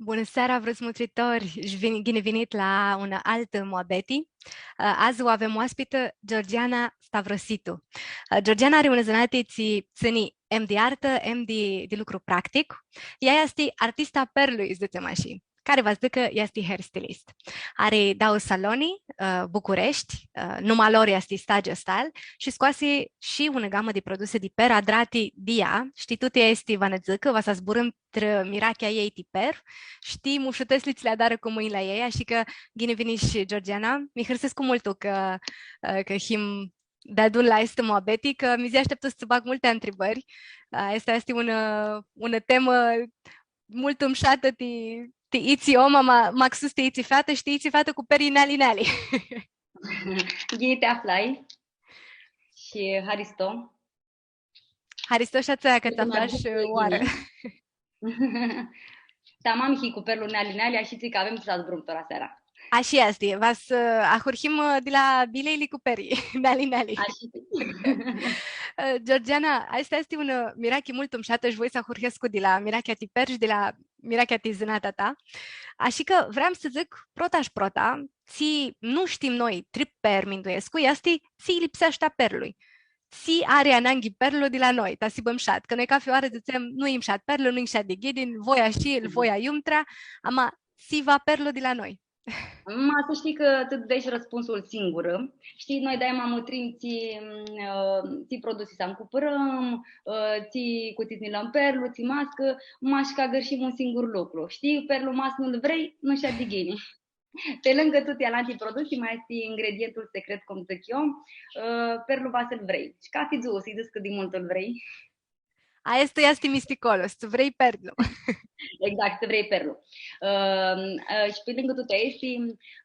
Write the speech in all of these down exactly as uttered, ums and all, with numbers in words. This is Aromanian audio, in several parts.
Bunã seara, vruts mutritori, shi vin-, ghini vinit la unã altã muabeti. Ã, adzã u avem oaspitã Georgiana Stavrositu. Ã, Georgiana ari unã zãnati tsi tsãni em di artã, em di, di lucru practic. Ea easti artista perlui, dzãtsem ashi, cari va s-dzãcã easti hairstylist. Ari dauã saloni, ã, Bucureshti, ã, numa a lor easti Stagio Style, shi scoasi shi unã gamã di produsi di per adrati di ea, shi tuti aesti va nã dzãcã, va s-zburãm trã mirachea a ljei ti per, shi ti mushutãtsli tsi li adarã cu mãnjli a ljei, ashi cã ghini vinish, Georgiana. Mi hãrsescu multu cã, ã, cã him deadun la aestã muabeti, cã mi dzã ashteptu s-tsã bag multi ntribãri. Ã, aestã easti unã, unã temã multu mshatã ti, ti itsi om, ma, maxus ti itsi featã, shi ti itsi featã cu peri neali, neali. Ghini ti aflai. Shi haristo. Haristo shi a tsãia cã tsã aflash oarã. Tamam, hii cu perlu neali, neali, ashitsi cã avem tsi s-zburãm tora seara. Ashi easti, va s-ahurhim, ã, di la bileili cu peri, neali, neali. Ashi. Ã, Georgiana, aestã easti unã mirachi multu mshatã shi voi s-ahurhescu di la mirachea ti per shi di la mirachea ti zãnatea ta. Ashi cã vream s-dzãc, prota shi prota, tsi nu shtim noi, trã per, minduescu, easti tsi lipseashti a perlui. Tsi ari ananghi perlu di la noi, ta s-hibã mshat. Cã noi cafi oarã dzãtsem, nu-i mshat perlu, nu-i mshat di ghini, voi ashi, voi aiumtrea, ama tsi va perlu di la noi. Ma s-shtii cã tã deshi răspunsul singurã. Shtii, noi daima mutrim tsi, ã, tsi produsi s-ancupãrãm, ã, tsi, cu tsi s-nilãm perlu, tsi mascã, mash cã agãrshim un singur lucru. Shtii, perlu ma s-nu-l vrei, nu shadi ghini. Pi lãngã tuti alanti produsi, ma easti ingredientul secret, cum dzãc eu, ã, perlu va s-lu vrei. Shi cafi dzuã s-dzãts cãt di multu lu vrei. Aestã easti misticolu, s-vrei perlu. Exact, s-vrei perlu. Ã, ã, shi pi lãngã tuti aesti,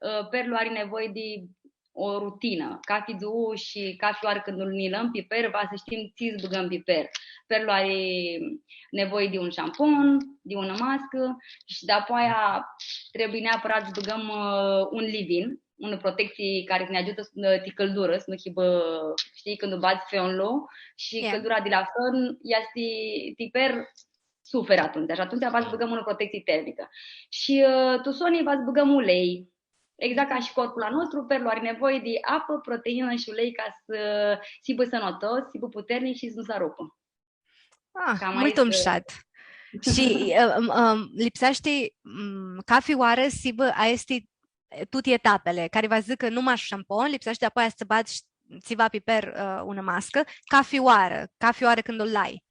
ã, perlu ari nevoie di o rutinã. Cafi dzuã shi cafi oarã cãndu nilãm pi per, va s-shtim tsi s-bãgãm pi per. Perlu ari nevoie di un shampon, di unã mascã shi dapoaia trebuie neapărat s-bãgãm, ã, un leave-in, unã protectsii cari s-nã agiutã s-, ti cãldurã, s-nu hibã, shtii, cãndu badz feonlu shi cãldura di la feon easti ti per, suferi atumtsea. Shi atumtsea va s-bãgãm unã protectsii termicã. Shi, ã, tu soni va s-bãgãm ulei. Exact ca shi corpul a nostru, perlu ari nevoie di apã, proteinã shi ulei ca s-, s-hibã sãnãtos, s-hibã puternic shi s-nu s-arupã. Ah, multu mshat. Shi, ã, ãm, ãm, lipseashti, ãm, cafi oarã s-hibã aesti, tuti etapili, cari va s-dzãcã nu mash shampon, lipseashti apoia s-badz sh-, tsiva pi per, ã, unã mascã, cafi oarã, cafi oarã cãndu lu lai.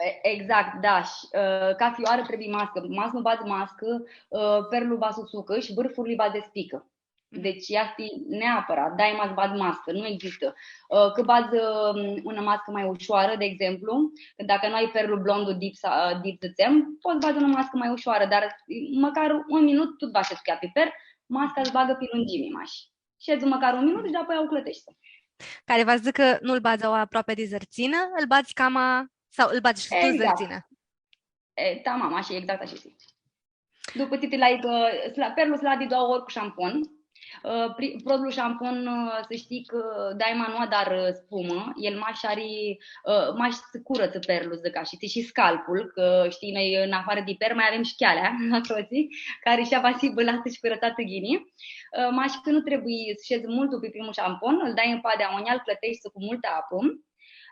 E, exact, da. Shi, ã, cafi oarã trebuie mascã. Ma s-nu badz mascã, ã, perlu va s-usucã shi vãrfurli va s-despicã. Deci, easti neapărat, daima s-badz mascã, nu existã. Ã, cã badz, ã, unã mascã ma ushoarã, de exemplu, cã dacã nu ai perlu blondu dip, ã, dip, dzãtsem, pots s-badz unã mascã ma ushoarã, dar mãcar un minut tut va s-shedz cu ea pi per, masca s-bagã pi lungimi mash. Shedz mãcar un minut shi dapoaia u clãteshti. Cari va s-dzãcã cã nu-l badz aoa aproapi di zãrtsinã, ãl badz cama, sau ãl badz shi tu zãrtsinã. E, tamam, ashi, exact ashi easti. Dupã tsi ti lai, ã, s-la-, perlu s-lu ladi doauã ori cu shampon. Ã, pri-, protlu shampon, ã, s-shtii cã daima nu adarã, ã, spumã, el mash ari, ã, mash s-curãtsã perlu, dzãc ashi, tsi shi scalpul, cã, shtii, noi, în afară de per, mai avem și chealea, acrotsi, cari shi ea va s-hibã latã shi curãtsatã ghini. Ã, mash cã nu trebuie s-shedz multu pi primul shampon, ãl dai mpadi aoa, ãl clãteshti cu multã apã.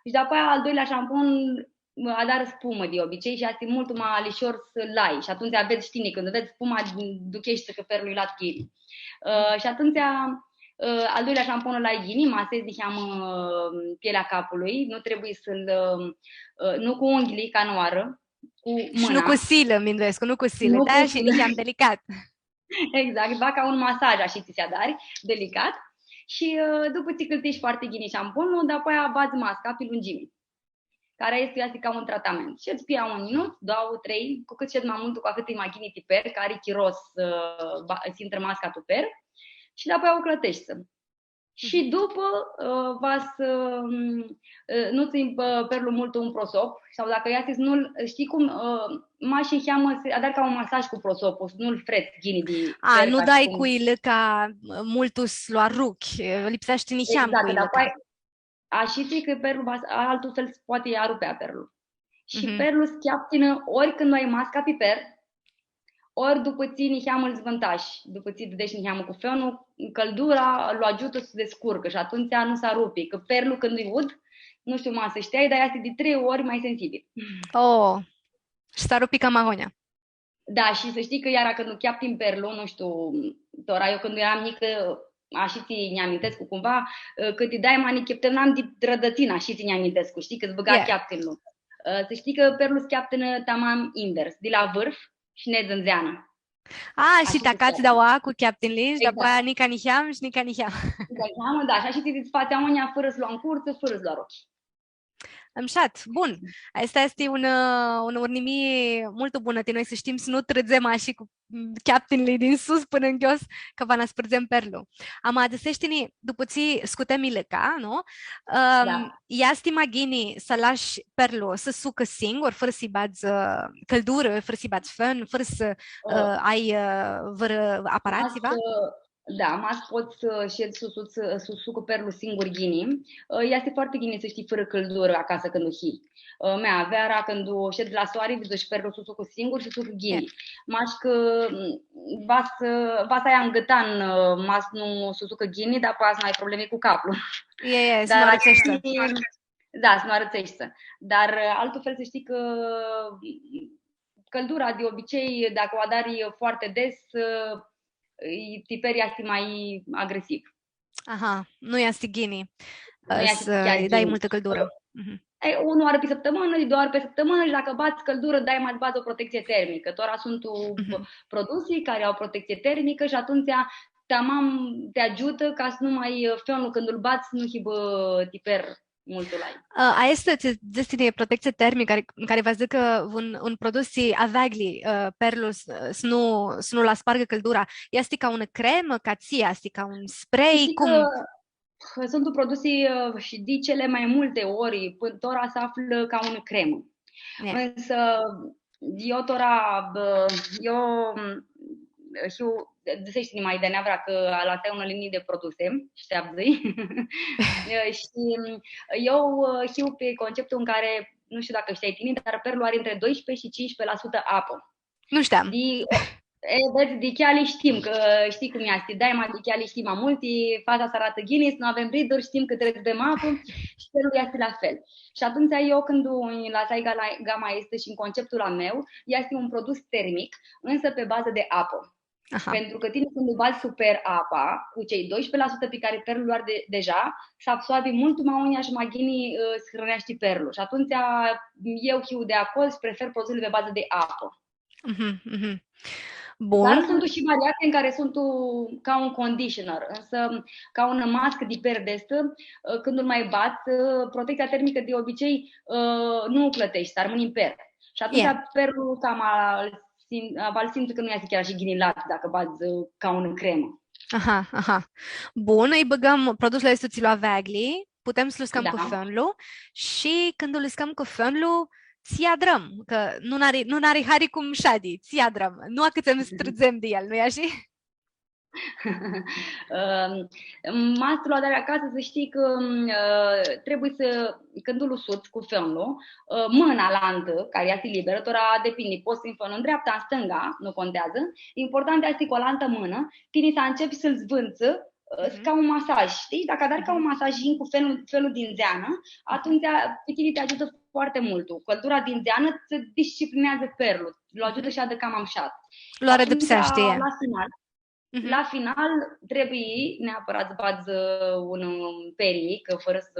Shi dapoaia al doilea shampon, adarã spumã de obicei shi easti multu ma lishor s-lu lai. Shi atumtsea vedz shi tini, cãndu vedz spuma, ducheshti cã perlu-i lat ghini. Ã, shi atumtsea, ã, al doilea shampon lu lai ghini, masezi niheamã, ã, pielea capului, nu trebuie s-lu, ã, nu cu unghiile, ca nu arã, cu mãna. Shi nu cu silã, minduescu, nu cu silã. Nu cu silã. Da, shi niheam delicat. Exact, va ca un masaj, ashi tsi s-adari, delicat. Shi, ã, dupã tsi clãteshti foarte ghini shamponlu, dapoaia badz masca pi lungimi. Cari easti, easti ca un tratament. Shedz pi ea un minut, doauã, trei, cu cãt shedz ma multu, cu ahãt e ma ghini ti per, cã ari chiros, ã, ba-, s-intrã masca tu per, shi dapoaia u clãteshti. Shi dupã, ã, va s-, ã, nu tsãni, ã, perlu multu un prosop, sau dacã easti s-nu-l, shtii cum, ã, mash niheamã s-adari ca un masaj cu prosoplu, s-nu-l frets ghini di per. A, nu dai cu ilãca, ã, multu s-lu aruchi, lipseashti niheam cu ilãca. Exact, dar ashi tsi cã perlu va s-, altu fel s-, poati arupea perlu. Shi perlu s-cheaptinã ori cãndu ai masca pi per, ori dupã tsi niheamã ãl zvãntash, dupã tsi dãdesh niheamã cu fenlu, cãldura lu agiutã s-descurcã shi atumtsea nu s-arupi, cã perlu cãndu-i ud, nu shtiu ma s-shteai, dar easti di trei ori ma sensibil. Oh, shi s-arupi cama agonja. Da, shi s-shtii cã iara cãndu cheaptin perlu, nu shtiu, tora eu cãndu eram njicã, ashitsi nj-amintescu cumva, cã ti daima nã cheptãnam di rãdãtsinã, ashitsi nj-amintescu, shtii, cã s-bãga cheaptinlu. S-shtii cã perlu s-cheaptinã tamam invers, di la vãrf shi nedz ãn dzeanã. A, shi ti acats daua cu cheaptinli shi dapoaia nica niheam shi nica niheam. Nica niheam, da, shi ashitsi s-fatsi agonja fãrã s-lu ancurtsã, fãrã s-lu aruchi. Mushat, bun. Aestã easti un, ã, un urnimii multu bunã ti noi, s-shtim s-nu trãdzem ashi cu, m, cheaptinli din sus pãnã nghios, cã va nã spãrdzem perlu. Ama dzãsesh tini, dupã tsi scutem ilãca, nu? Ãm, easti ma ghini s-alash perlu s-sucã singur, fãrã s-lji badz, ã, cãldurã, fãrã s-lji badz fen, fãrã s-, ã, ai, ã, vãrã aparatsiu, va? Da, ma s-pots s-shedz s-, s-, s-sucã perlu singur ghini. Ã, easti foarte ghini s-shtii fãrã cãldurã acasã cãndu hii. Ã, mea, veara cãndu shed la soari, vidzush perlu s-sucã singur shi s-sucã ghini. Mash cã, m, va s-, va s-ai angãtan, ã, ma s-nu s-sucã ghini, dar poati s-nu ai problemi cu caplu. E, e, s-nu arãtseshti. Dar s-nu arãtseshti. Dar, ã, altu fel s-shtii cã, m, cãldura, de obicei, dacã u adari foarte des, ã, ti per easti ma agresiv. Aha, nu easti ghini, ã, s-lji dai multã cãldurã. Mhm. E, unã oarã pi sãptãmãnã, di doauã ori pi sãptãmãnã shi dacã badz cãldurã, daima s-badz o protecție termică. Tora suntu produse care au protecție termică shi atumtsea tamam ti agiutã ca s-nu ma, ã, fenlu cãndu lu badz, s-nu hibã ti per multu lai. Ã, aestã tsi dzãts tini, protecție termică, cari, cari va s-dzãcã un, un produs tsi aveagli, ã, perlu s-, s-nu, s-nu lu aspargã cãldura. Easti ca unã cremã, ca tsi easti, ca un spray, cum? Cã suntu produse, ã, shi di cele mai multe ori, pãnã tora s-aflã ca unã cremã. Însă, eu tora, bã, eu, m, hiu, dzãsesh tini ma di neavra cã alasai unã linii de produse shi ti avdzãi. Shi, m, eu, ã, hiu pe conceptul în care, nu știu dacă știai tini, dar perlu are între doisprezece și cincisprezece la sută apă. Nu știam. Di, e, vedz, di cheali shtim, cã shtii cum easti, daima di cheali shtim ma multi, faza s-aratã ghini, s-nu avem riduri, shtim cã trebuie s-bem apã shi perlu easti la fel. Shi atumtsea eu cãndu u alasai gala-, gama aestã shi în conceptul a meu, easti un produs termic, însă pe bază de apă. Aha. Pentru că tini cãndu badz sub per apa, cu cei doisprezece la sută pe care perlu lu ari de-, deja, s-absoarbi multu ma agonja shi ma ghini, ã, s-hrãneashti perlu. Shi atumtsea eu hiu di acolo shi prefer produsele pe bază de apă. Mhm, mhm. Bun. Dar suntu shi variante în care suntu ca un conditioner, însă ca un masc di per di aestã, cãndu lu ma badz, protecția termică de obicei, nu u clãteshti, armãni în per. Shi atumtsea perlu cama va-l sim-, va-l simtsã cã nu easti chiar ashi ghini lat dacã badz ca un cremã. Aha, aha. Bun, lji bãgãm produsul aestu tsi lu aveagli, putem s-lu uscãm cu fãnlu shi cãndu lu uscãm cu fãnlu, tsi adrãm, cã nu n-ari, nu n-ari hari cum shadi, tsi adrãm. Nu acãtsãm s-trãdzem di el, nu-i ashi? Ãm, ma s-lu adari acasã, s-shtii cã, ã, trebuie s-, cãndu lu usuts cu fãnlu, ã, mãna alantã, cari easti liberã, tora depindi, pots s-tsãnj fãnlu tu dreapta, tu stãnga, nu conteazã. Important easti cu alantã mãnã, tini s-ãncepi s-lu zvãntsã, ã, ca un masaj, shtii? Dacã adari ca un masaj cu fãnlu, fãnlu di ndzeanã, atumtsea pi tini ti agiutã foarte mult. Cãldura di ndzeanã tsã disciplineadzã perlu, lu agiutã s-shadã cama mushat. Lu arãdãpseashti. Atumtsea, la final, la final, trebuie neapărat s-badz, ã, un, ã, peri, cã fãrã s-,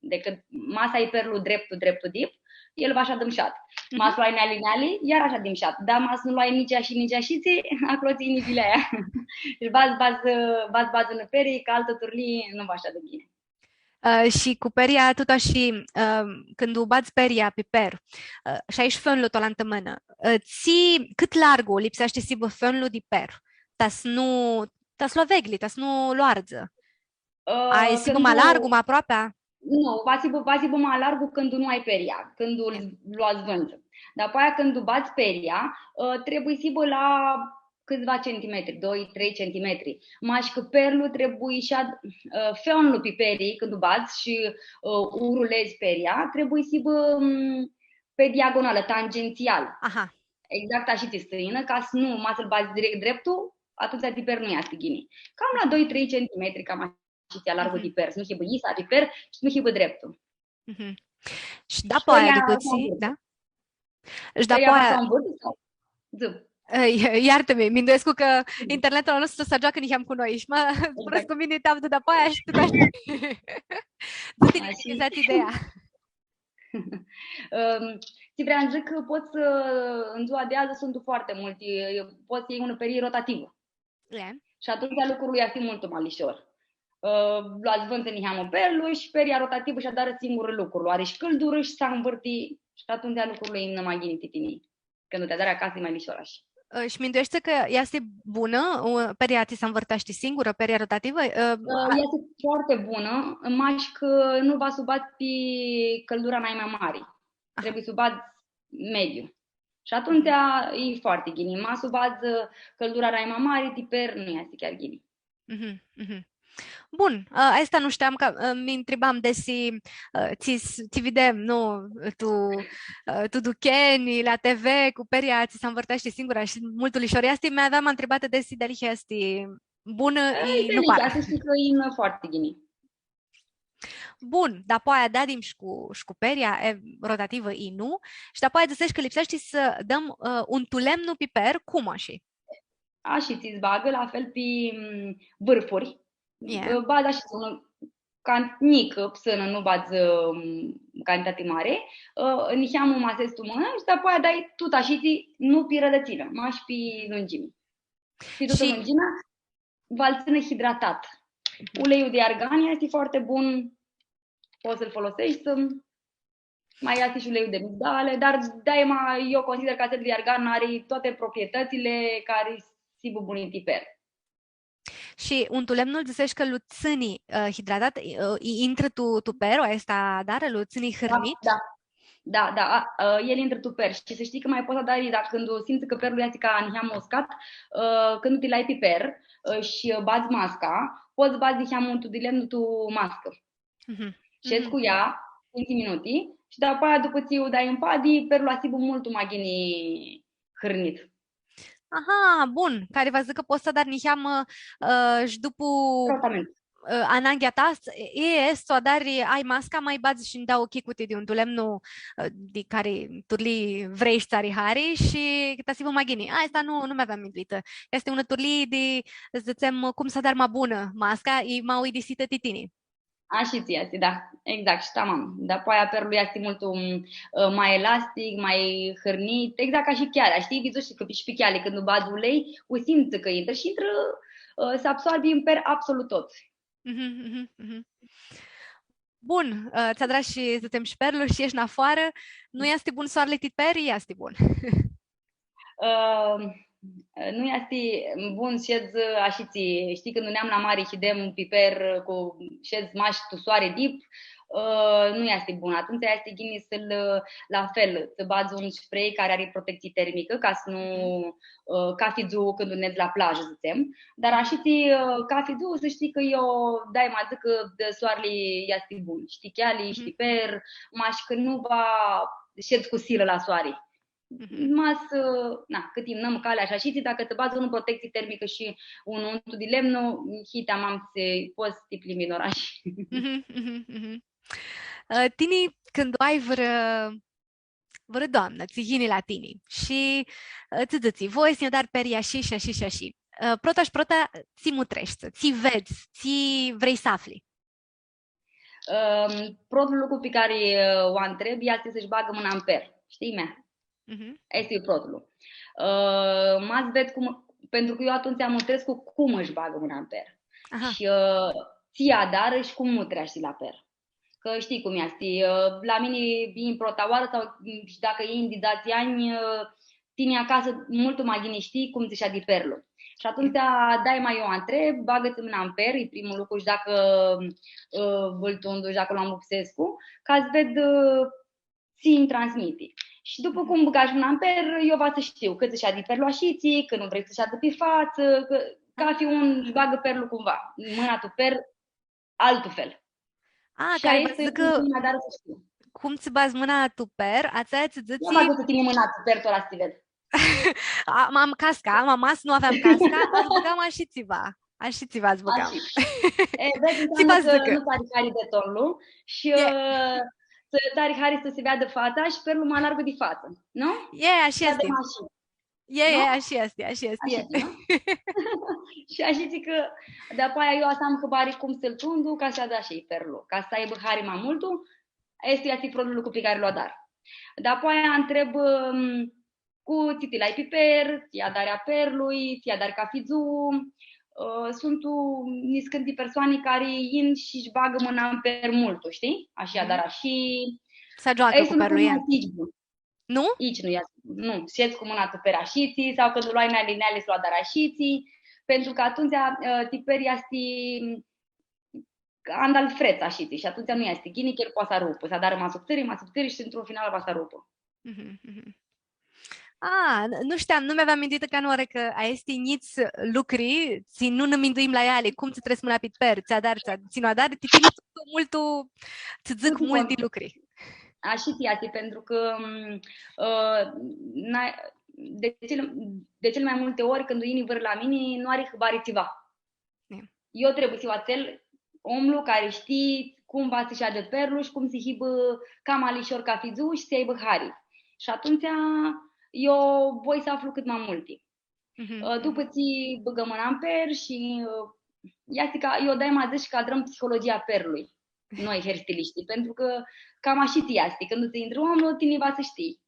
decât ma s-ai perlu dreptu, dreptu dip, el va s-shadã mushat. Ma s-lu ai neali, neali, iar va s-shadã mushat. Dar ma s-nu lu ai nitsi ashi, nitsi ashitsi, aclo tsi-i nivileaia. Deci va s-badz, ã, va s-badz un peri, cã altã turlii nu va s-shadã ghini. Ã, shi cu peria, tut ashi, ã, cãndu badz peria pi per, ã, shi ai shi fãnlu tu alantã mãnã, ã, tsi, cãt largu lipseashti s-hibã fãnlu di per, ta s-nu, ta s-lu avegli, ta s-nu lu ardzã? Ã, ai s-hibã ma largu, ma aproapea? Nu, va s-hibã, va s-hibã ma largu cãndu nu ai peria, cãndu lu, lu zvãntsã. Dar apoaia cãndu badz peria, ã, trebuie s-hibã la cãtsiva centimetri, doi, trei centimetri. Mash cã perlu trebuie s-, ã, fãnlu pi peri, cãndu badz shi, ã, u ruledz peria, trebuie s-hibã, m, pe diagonală, tangențial. Aha. Exact ashi tsi s-yinã, ca s-nu, ma s-lu badz direct dreptul, atumtsea ti per nu easti ghini. Cam la doi, trei centimetri, cam ashi, ti alargu ti per, s-nu hibã yisa ti per shi s-nu hibã dreptul. Mhm. Shi dapoaia, dupã tsi, da? Shi dapoaia s-u anvãrtã sau? Dzã. Ã, iartã-mi, minduescu cã internetul a nostru s-agioacã niheam cu noi. Shi ma, spunã cu mini, ti avdu dapoaia shi tu. Dzã-ti, ashi. Exact ideea. Ãm, tsi vream s-dzãc cã pots, ã, în ziua de azi sunt foarte multi, ã, pots s-ljei unã perii rotativã. E. Shi atumtsea lucrul easti multu ma lishor. Ã, lu azvãntsã niheamã perlu shi peria rotativã sh-adarã singurã lucrul. Ari shi cãldurã shi s-anvãrti shi atumtsea lucrul e ma ghini ti tini. Cãndu ti adari acasã, e ma lishor ashi. Ã, shi mindueshti cã easti bunã, ã, peria tsi s-anvãrteashti singurã, peria rotativã? Ã, ã, easti foarte bunã, mash cã nu va s-u badz pi cãldura nai ma mari. Aha. Trebuie s-u badz mediu. Shi atumtsea e foarte ghini. Ma s-u badz, ã, cãldura nai ma mari, ti per nu easti chiar ghini. Mhm, mhm. Bun, ã, aestã nu shteam, cã, ã, mi ntribam desi, ã, tsi s-, tsi videm, nu, tu, ã, tu ducheni, la T V, cu peria tsi s-anvãrteashti singurã shi multu lishor easti, mi aveam ntribatã desi dealihea easti bunã, ã, i nu pari. Dealihea, s-shtii cã e foarte ghini. Bun, dapoaia deadim shi cu, shi cu peria, e, rotativã i nu, shi dapoaia dzãsesh cã lipseashti s-dãm, ã, untulemnu pi per, cum ashi? Ashi, tsi s-bagã la fel pi, m, vãrfuri. Ia. Badz ashi, unã can-, njicã psãnã, nu badz, ã, cantitati mari, ã, niheamã u masezi tu mãnã shi dapoaia dai tut ashi, tsi, nu pi rãdãtsinã, mash pi lungimi. Pi tutã lungimea, va-l tsãnã hidratat. Mhm. Uleiul de argan este foarte bun, poți să-l folosești, ã, Mai easti shi uleiul de migdale, dar daima eu consider că acel de argan are toate proprietățile care s-hibã buni ti per. Shi untulemnul dzãsesh cã lu tsãni, ã, hidratat, ã, i intrã tu, tu per, aestã adarã, lu tsãni hãrnit? Da, da, da, a, a, el intrã tu per. Shi s-shtii cã ma pots s-adari, dacã cãndu simtsã cã perlu easti ca niheamã uscat, ã, cãndu ti-l ai pi per, ã, shi badz masca, pots s-badz niheamã untulemnu tu mascã. Mhm. Shedz cu ea, tsintsi minuti, shi dapoaia, dupã tsi u dai mpadi, perlu va s-hibã multu ma ghini hãrnit. Aha, bun. Cari va s-dzãcã cã pots s-adari niheamã, ã, shi dupã, ã, ananghea ta, e, e, s-u adari, ai masca, ma badz shi ndauã chicuti di untulemnu, ã, di cari turlii vrei shi tsã ari hari shi ta s-hibã ma ghini. Aestã nu, nu mi aveam minduitã. Easti unã turlii di, dzãtsem, cum s-adari ma bunã masca, i ma uidisitã ti tini. Ashi tsi easti, da, exact, shi tamam. Dapoaia perlu easti multu, ã, ma elastic, ma hãrnit, exact ca shi chealea, shtii? Vidzushi cã shi pi cheali, cãndu badz ulei, u simtsã cã intrã shi intrã, ã, s-absoarbi tu per absolut tut. Mhm, mhm, mhm. Bun, ã, tsi adrash shi dzãtsem shi perlu shi eshi nafoarã, nu easti bun soarli ti per, easti bun. Ã, nu easti bun s-shedz ashi tsi, shtii, cãndu neam la mari, hidem pi per cu, shedz mash tu soari dip, ã, nu easti bun. Atumtsea easti ghini s-lu, la fel, s-badz un spray cari ari protectsii termicã, ca s-nu, ã, cathi dzuã cãndu nedz la plajã, dzãtsem. Dar ashi tsi, ã, cathi dzuã, s-shtii cã eu daima dzãc cã di soarli easti bun. Shtii, cheali, shtii, per, mash cã nu va shedz cu silã la soari. Mhm. Ma s-, na, cãt imnãm calea shi ashi, dacã tsã badz unã protectsii termicã shi un untu di lemnu, hii tamam, tsi pots s-ti plimbi tu orash. Mhm, mhm, mhm. Ã, tini, cãndu ai vãrã, vãrã doamnã, tsi yini la tini shi, ã, tsã dzãtsi, voi s-nj-adari peria ashi shi ashi shi ashi. Ã, prota shi prota, tsi mutreshti, tsi vedz, tsi vrei s-afli? Ãm, protlu lucru pi cari, ã, u ntreb easti s-shi bagã mãna tu per. Shtii, mea? Mhm. Aestã e protlu. Ã, ma s-ved cum, pentru cã eu atumtsea mutrescu cum sh-bagã mãna tu per. Aha. Shi, ã, tsi adarã shi cum mutreashti la per. Cã shtii cum easti, ã, la mini yin prota oarã sau, m, shi dacã yin di dzatsi anj, ã, tini acasã multu ma ghini shtii cum tsã shadi perlu. Shi atumtsea, daima eu u ntreb, bagã-tsã mãna tu per, e primul lucru, shi dacã, ã, vã-l tundu shi dacã lu ambupsescu, ca s-ved, ã, tsi nj-transmiti. Shi dupã cum bãgash mãna tu per, eu va s-shtiu cã tsã shadi perlu ashitsi, cã nu vrei s-shadã pi fatsã, cã, cathi un sh-, bagã perlu cumva, mãna tu per, altu fel. A, shi cari va s-dzãcã cum tsã badz mãna tu per, atsea tsã dzãtsi... Ia bagã-tsã tini mãna tu per, tora s-ti ved. Am, am casca, am, am, nu aveam casca, azbucam ashi tsiva. Ashi tsiva azbucam. Ashi. E, vedz, înseamnă că nu ți-ari hari de tonlu și, ã, ts-ari hari s-si veadã fatsa shi perlu ma largu di fatsã, nu? E, ashi easti. E, e, ashi easti, ashi easti. Ashi easti, nu? Shi ashi dzãc cã di-apoaia eu ashi am hãbari cum s-lu tundu, ca s-aibã ashi perlu, ca s-aibã hari ma multu, aestu easti propriul lucru pi cari lu adar. Di-apoaia ntreb, ãm, cu tsi ti lai pi per, tsi adari a perlui, tsi adari cafi dzuã. Ã, suntu niscãnti persoani cari yin shi-sh bagã mãna tu per multu, shtii? Ashi, adar ashi. S-agioacã cu perlu, e. Nu? Itsi nu easti, nu. Shedz cu mãna tu per ashitsi, sau cãndu lu ai neali, neali s-lu adari ashitsi, pentru cã atumtsea, ã, ti per easti, anda-l frets ashitsi, shi atumtsea nu easti ghini, cã el poati s-arupã, s-adarã ma subtiri, ma subtiri shi într-un final va s-arupã. Mhm, mhm. A, n-, nu shteam, nu mi-aveam minduitã canãoarã cã aesti njits lucri, tsi nu nã minduim la eali, cum tsã trets mãna pi per, tsi adari, tsi, tsi nu adari, ti tini suntu multu, tsã dzãc, multi lucri. Ashi easti, pentru cã, m, ã, n-ai, de cel, de cel mai multe ori, cãndu yini vãrã la mini, nu ari hãbari tsiva. E. Eu trebuie s-u atsel omlu cari shtii cum va s-shadã perlu shi cum s-hibã cama lishor cafi dzuã shi s-aibã hari. Shi atumtsea eu voi s-aflu cãt ma multi. Mhm, ã, dupã tsi bãgã mãna tu per shi, ã, easti ca, eu daima dzãc cã adrãm psihologia perlui, noi, hairstylishtii, pentru cã cam ashi easti, cãndu tsã intrã omlu, tini va s-shtii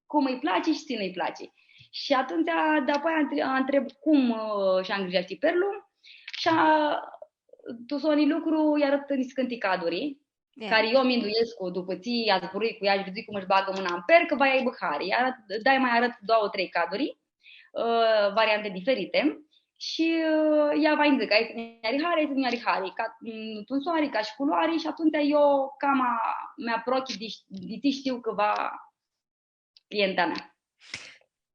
cum lji place shi tsi nu-lji place. Shi atumtsea, di-apoaia ntre-, ntreb cum, ã, sh-angrijeashti perlu shi a, tu soni lucru, lj-arãt niscãnti caduri, cari eu minduescu, dupã tsi azburãi cu ea shi vidzui cum sh-bagã mãna tu per, cã va lj-aibã hari. Iar daima lj-arãt doauã, trei caduri, ã, variante diferite shi, ã, ea va-nj dzãcã, aestã nj-ari hari, aestã nu nj-ari hari, ca, m, tunsoari, ca shi culoari, shi atumtsea eu cama mi aprochi di, di tsi shtiu cã va clienta mea.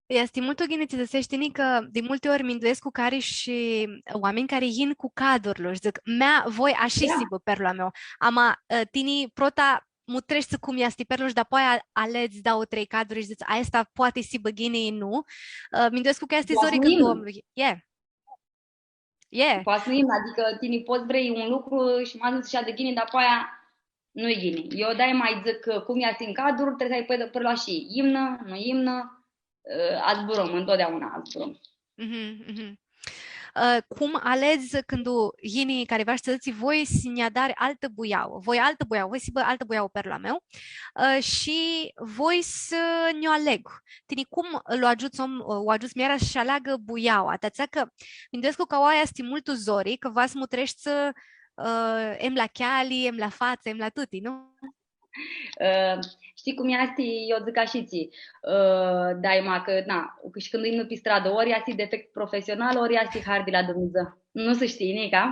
Easti multu ghini tsi dzãsesh tini, cã di multi ori minduescu cã ari shi oaminj cari yin cu cadurlu shi dzãc, mea, voi ashi s-hibã perlu a meu. Ama, ã, tini prota mutreshti cum easti perlu shi dapoaia aledz dauã, trei caduri shi dzãts, aestã poati s-hibã ghini, nu. Ã, minduescu cã easti zori cãndu omlu e. E. Poati s-nu imnã, adicã tini pots vrei un lucru shi ma s-nu tsã shadã ghini, dapoaia nu-i ghini. Eu daima dzãc cã cum easti tu cadru, trebuie s-ai pãr-, pãrlu ashi, imnã, nu imnã, ã, azburãm, întotdeauna azburãm. Mhm, mhm. Ã, cum aledz cãndu yini cariva shi tsã dzãtsi, voi s-nj-adari altã buiauã, voi altã buiauã, voi s-hibã altã buiauã perlu a meu, ã, shi voi s-nj-u aleg. Tini cum lu agiuts om, u agiuts muljearea s-aleagã buiaua? Ti atsea cã minduescu cã aoa easti multu zori, cã va s-mutreshti, ã, em la cheali, em la fatsã, em la tuti, nu? Ã, shtii cum easti, eu dzãc ashitsi, ã, daima cã, na, cã shi cãndu imnã pi stradã, ori easti defect profesional, ori easti har di la Dumnidzã. Nu s-shtii, nica.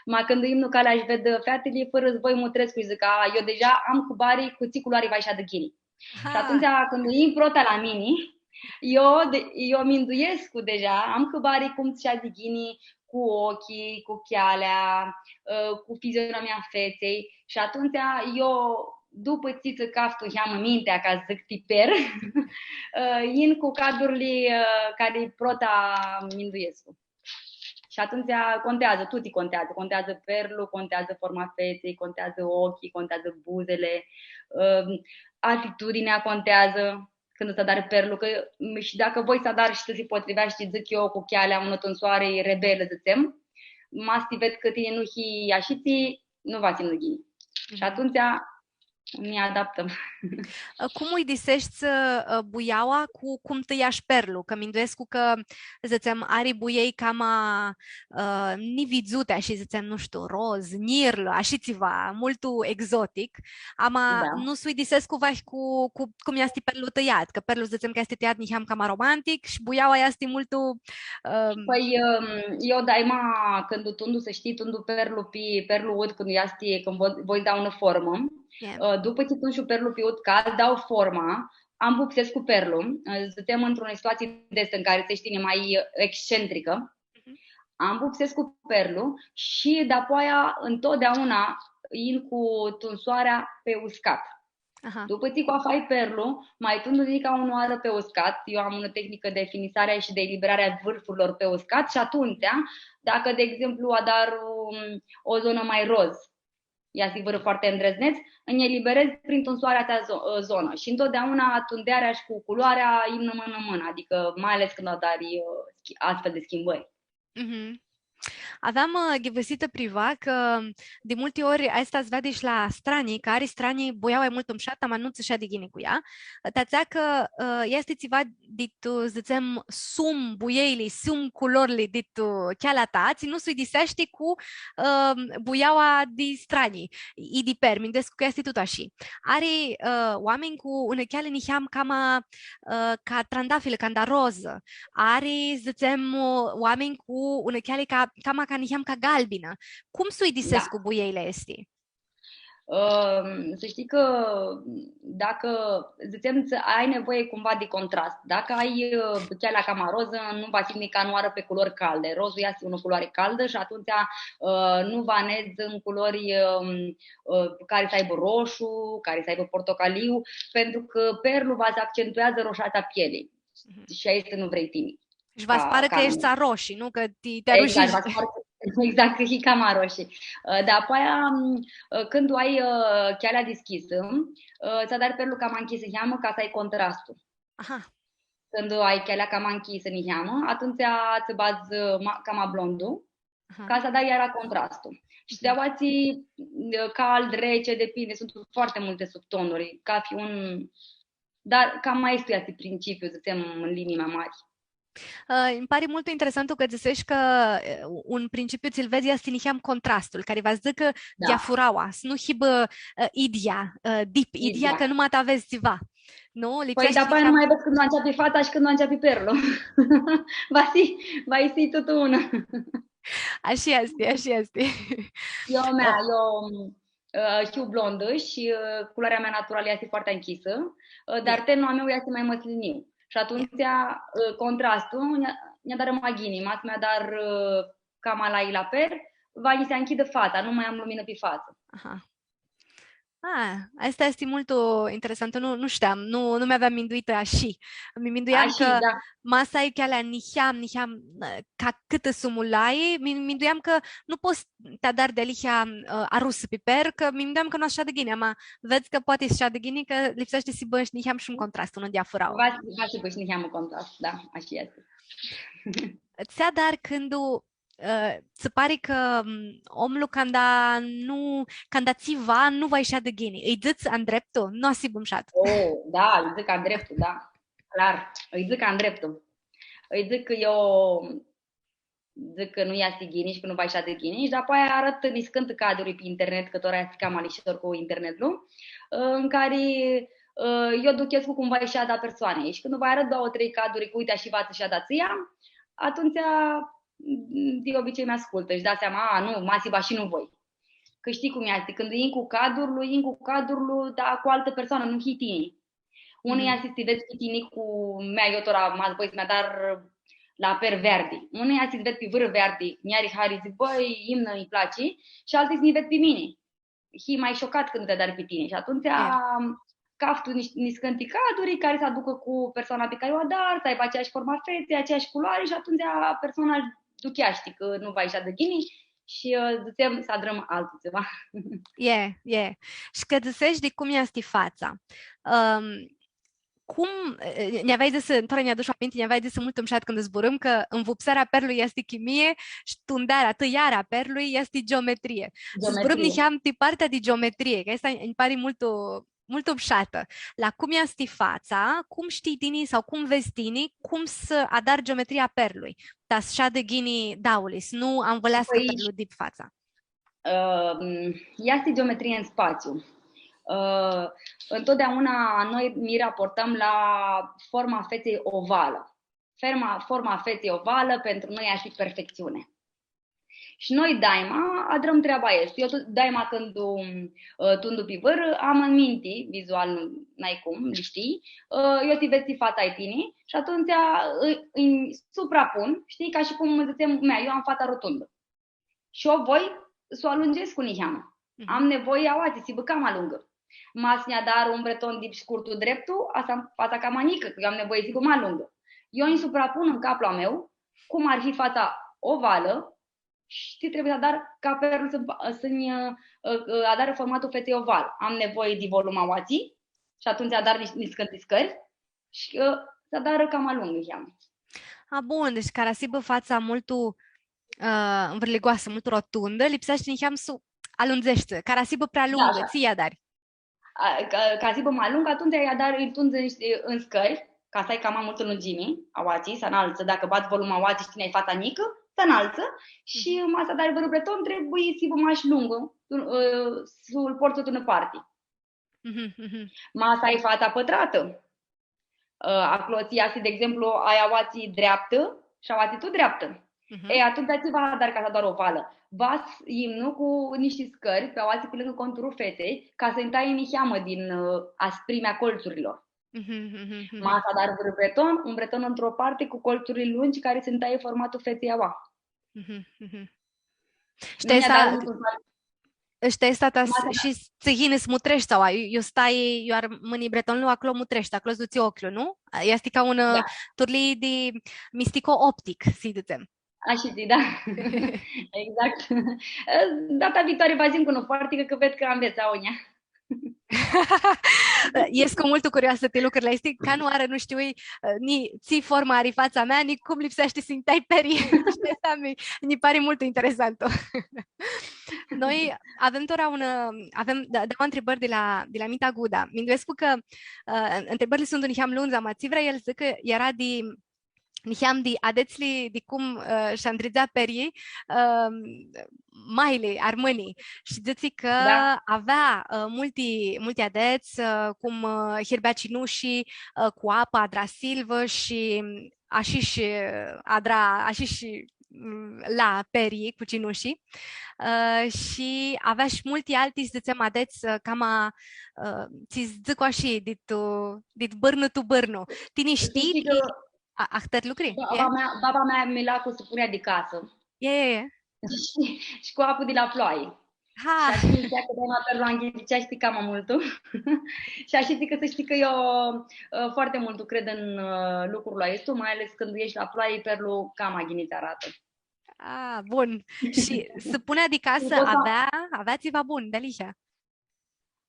Ma cãndu imnã calea shi ved featili, fãrã s-voi mutrescu shi dzãc, a, eu deja am hãbari cu tsi culoari va lji shadã ghini. Aha. Shi atumtsea, cãndu yin prota la mini, eu, de-, eu minduescu deja, am hãbari cum s-shadi ghini cu ocljii, cu chealea, ã, cu fizionomia a fetsei. Shi atumtsea, eu, dupã tsi tsã caftu niheamã mintea, ca s-dzãc, ti per, ã, yin cu cadurli, ã, cari prota minduescu. Shi atumtsea conteazã, tuti conteazã. Conteazã perlu, conteazã forma a fetsei, conteazã ocljii, conteazã buzele, ã, atitudinea conteazã cãndu tsã adari perlu, cã, m, shi dacã voi s-adari shi s-ti potriveashti, dzãc eu, cu chealea unã tunsoari rebelã, dzãtsem, ma s-ti ved cã tini nu hii ashitsi, nu va s-imnã ghini. Shi atumtsea, nã adaptãm. Cum uidiseshti, ã, buiaua cu cum tãljash perlu? Cã minduescu cã, dzãtsem, ari buiei cama, ã, nividzuti, ashi dzãtsem, nu shtiu, roz, njirlã, ashi tsiva, multu exotic. Ama nu s-uidisescu vahi cu, cu cum easti perlu tãljat, cã perlu dzãtsem cã easti tãljat niheam cama romantic shi buiaua easti multu, ã, Pãi, ã, eu daima, cãndu tundu, s-shtii, tundu perlu pi, perlu ud, cãndu easti, cãndu voi, voi da unã formã, Ã, dupã tsi pun shi perlu pi ud, ca s-dau forma, ambupsescu perlu, ã, dzãtsem într-unã situatsii di aestã în care tsi shtii, ma excentrică, ambupsescu perlu shi dapoaia întotdeauna yin cu tunsoarea pe uscat. Aha. Dupã tsi cu afai perlu, ma tundu-lj nica unã oarã pi uscat, eu am unã tehnicã de finisare și de eliberare a vârfurilor pe uscat și atunci, dacă, de exemplu, adar um, o zonă mai roz, ea se vâră foarte îndrăzneț, îmi eliberez printr-un soare atea zo- zonă. Și întotdeauna tundearea și cu culoarea imnă mână-mână, adică mai ales când adari uh, schi- astfel de schimbări. Mhm. Aveam uh, ghivãsitã priva cã di multi ori aestã s-veadi shi la stranji, cã ari stranji buiaua e multu mshatã, ma nu tsã shadi ghini cu ea. Ti atsea cã uh, easti tsiva di tu, dzãtsem, sum buielji, sum culorli di tu chealea ta, tsi nu s-uidiseashti cu uh, buiaua di stranji. I di per, minduescu cã easti tut ashi. Ari uh, oaminj cu unã cheali niheam cama uh, ca trandafilã, canda rozã. Ari, dzãtsem, oaminj cu unã cheali ca, cama ca niheam ca galbinã. Cum s-uidisescu buielji aesti? Ãm, să știi că dacă, zicem, ți- ai nevoie cumva de contrast, dacă ai uh, chealea cama roză, nu va fi nica nu ară pe culori calde. Rozul este o culoare caldă și atunci uh, nu va nedz în culori um, uh, care să aibă roșu, care să aibă portocaliu, pentru că perlul va se accentuează roșatea pielii. Mhm. Și aia este nu vrei tine. Shi va s-parã cã eshti aroshi, nu? Cã ti, ti Exact, arushishi. Va s-parã cã- exact, cã hii cama aroshi. Uh, Dar apoi, um, uh, când o ai uh, chealea deschisă, uh, ți adari perlu cama închis niheamã ca să ai contrastul. Aha. Când o ai chealea cama închisă niheamã, atunci ți badz uh, ma- cama blondu, Aha. Ca să dai iara contrastul. Și de aua ți uh, cald, rece, depinde, sunt foarte multe subtonuri, ca fi un... Dar cam mai este principiul, să zicem, în linii mai mari. Uh, îmi pari multu interesantu cã dzãseshi cã uh, un principiu tsi-l vedz easti niheam contrastul, cari va s-dzãcã Da. diafuraua, s-nu hibã uh, idyea, uh, dip, idyea, Idyea. Cã nu ma ta vedz tsiva. Nu? Păi, Lipseashti dar apoi niheam- nu mai vezi când o începi fața și când o începi perlu. Va fi, va fi tot una. Ashi easti, ashi easti. Eu mea, eu uh, hiu blondă și uh, culoarea mea naturală este foarte închisă, uh, dar tenul a meu este mai măsliniu. Și atunci uh, contrastul ne, ne adarã ma ghini, ma s-mi adar uh, cama la ila per, va mi se închidă fața, nu mai am lumină pe față. Aha. Ah, aestã easti multu interesantã, nu, nu shteam, nu, nu mi aveam minduitã ashi. Mi minduiam Ashi, cã da. Ma s-ai chealea niheam, niheam, ca cãtã s-u mulai, mi, minduiam cã nu pots s-ti adari dealihea uh, arusã pi per, cã mi minduiam cã nu va s-shadã ghini, ama vedz cã poati s-shadã ghini, cã lipseashti s-hibã shi niheam shi un contrast, unã diafurauã. Va, va s-hibã shi niheam un contrast, da, ashi este. Tsi adari cãndu uh, tsã pari cã mm, omlu canda nu, canda tsiva nu va-i shadã ghini, ãlj dzãts andreptu, nu va s-hibã mushat. Oh, da, ãlj dzãc andreptu, da. Clar, ãlj dzãc andreptu. Ãlj dzãc cã eu dzãc cã nu easti ghini shi cã nu va-i shadã ghini shi dapoaia arãt niscãnti caduri pi internet, cã tora easti cama lishor cu internetlu, în care uh, eu duchescu cum va-i shada persoanei. Shi cãndu va arãt doauã, trei caduri, cã uite, ashi va tsã shadã a tsãia, atumtsea de obicei mi ascultã shi da seama, a, nu, ma s-hibã shi nu voi. Cã shtii cum easti, cãndu yin cu cadurlu, yin cu cadurlu, dar cu altã persoanã, nu hii tini. Unã easti s-ti vedz pi tini cu mea, eu tora ma voi s-mi adar la per verdi. Unã easti s-ti vedz pi vãrã verdi, nj-ari hari, dzãc, bãi, imnã, nji place, shi altã s-mi ved pi mini. Hii ma shocat cãndu ti adari pi tini. Shi atumtsea caftu nis- niscãnti caduri cari s-aducã cu persoana pi cari u adar, s-aibã aceeashi formã a feței, aceeashi culoare shi atumtsea persoana ducheashti cã nu va-i shadã ghini shi uh, dzãtsem s-adrãm altu tsiva. E, e. Shi cã dzãseshi di cum easti fatsa. Um, cum, eh, nj-aveai dzãsã, tora nj-adush aminti, nj-aveai dzãsã multu mushat cãndu zburãm cã nvupsearea a perlui easti chimie shi tundearea, tãiarea a perlui easti geometrie. S-zburãm niheam ti partea di geometrie, cã aestã nji pari multu, multu mushatã. La cum easti fatsa, cum shtii tini sau cum vedz tini, cum s-adari geometria a perlui, ta s-shadã ghini dauli, s-nu anvãleascã perlu dip fatsa. Ea este geometrie în spațiu. Întotdeauna noi ne raportăm la forma feței ovală. Forma, forma feței ovală pentru noi este perfecțiune. Și noi daima adrãm treaba aestã. Eu daima cãndu tundu pi vãrã, am în minte, vizual, n-ai cum, li shtii, eu ti ved ti fatsa a tini și atumtsea îi, îi suprapun, știi, ca și cum dzãtsem, mea, eu am fata rotundă. Și eu voi s-u alungescu niheamã. Am nevoie a oatei, s-hibã cama lungã. Ma s-nj-adar un breton di scurtu dreptu, asta fatsa cama njicã, cã eu am nevoie s-hibã ma lungã. Eu nj-suprapun tu caplu a meu cum ar fi fatsa ovalã shi tsi trebuie s-adar ca perlu s-nj-, s-nj-, ã, ã, adarã formatul feței oval. Am nevoie di volum aoatsi shi atumtsea adar nis-, niscãnti scãri shi, ã, s-adarã cama lungã niheamã. A, bun, deci cara s-hibã fatsa multu, ã, nvãrligoasã, multu rotundã, lipseashti niheamã s-u alundzeshti, cara s-hibã prea lungã, da, da, tsi adari. A, ca, ca s-hibã ma lung, atumtsea lj-adar, lji tundzã tu, tu scãri, ca s-ai cama multã lungimi, aoatsi, s-analtsã, dacã badz volum aoatsi shi tini ai fatsa njicã, s-analtsã shi, mhm, ma s-adari vãrã breton, trebuie s-hibã mash lungã, tu, ã, s-lu portsã tu unã parti. Mhm, mhm. Ma s-ai fatsa pãtratã, ã, aclo tsi easti, de exemplu, ai aoatsi dreaptã shi aoatsi tu dreaptã. Mhm. E, atumtsea tsi va s-adari ca s-adari ovalã? Va s-imnu cu nishti scãri pi aoatsi pi lângã conturul feței, ca s-nji tai niheamã din, ã, asprimea colțurilor. Mhm, mhm, mhm. Ma s-adari vãrã breton, un breton într-o parte cu colțurile lungi care s-nji taie formatul feței aua. Mhm, mhm. Shi nu mi-a dat lucrul. Shi ti aestã ta s-, ma s-, shi s-tsã yini s-mutreshti, sau, iu, iu stai, iu armãni bretonlu, aclo mutreshti, aclo s-dutsi oclju, nu? Easti ca un, da, turlii di mistico-optic, s-dzãtsem. Ashitsi, da. Exact. Data viitoare va s-yinj cu unã foarticã, cã ved cã anvets agonja. Escu multu curioasã ti lucrurli aesti, canãoarã nu shtiu, ã, ni tsi formã ari fatsa mea, ni cum lipseashti s-nji tai perlji. Shi aestã mi, nji pari multu interesantu. Noi avem tora un, ã, avem, da, dauã ntribãri di la, di la Mita Guda. Minduescu cã, ã, ntribãrli suntu niheam lungã, ma tsi vrea el s-dzãcã, cã eara di niheam di adetsli, di cum, ã, sh-andridzea perlji, ã, maili armãni. Shi dzãtsi cã, da, avea, ã, multi, multi adets, ã, cum, ã, hirbea cinushi, ã, cu apã, adra silvã shi, ãm, ashi shi, ã, adra, ashi shi, ãm, la perlji cu cinushi. Ã, shi avea shi multi alti, s-dzãtsem, adets, ã, cama, ã, tsi dzãc ashi, dit, ã, dit bãrnu tu bãrnu. Tini shtii, shtii cã a, ahtãri lucri? Ba-, e? Baba mea, baba mea mi la cu supunea di casã. E, e, e. Shi, shi cu apã di la ploai. Ha! Shi ashi dzãtsea cã doamna Perlu anghitsea, shtii, cama multu. Shi ashi dzãc cã s-shtii cã eu, ã, foarte multu cred în, ã, lucrul aestu, mai ales cãndu eshti la ploai, Perlu cama ghini tsã aratã. A, bun. Shi supunea di casã avea, avea tsiva bun, dealihea?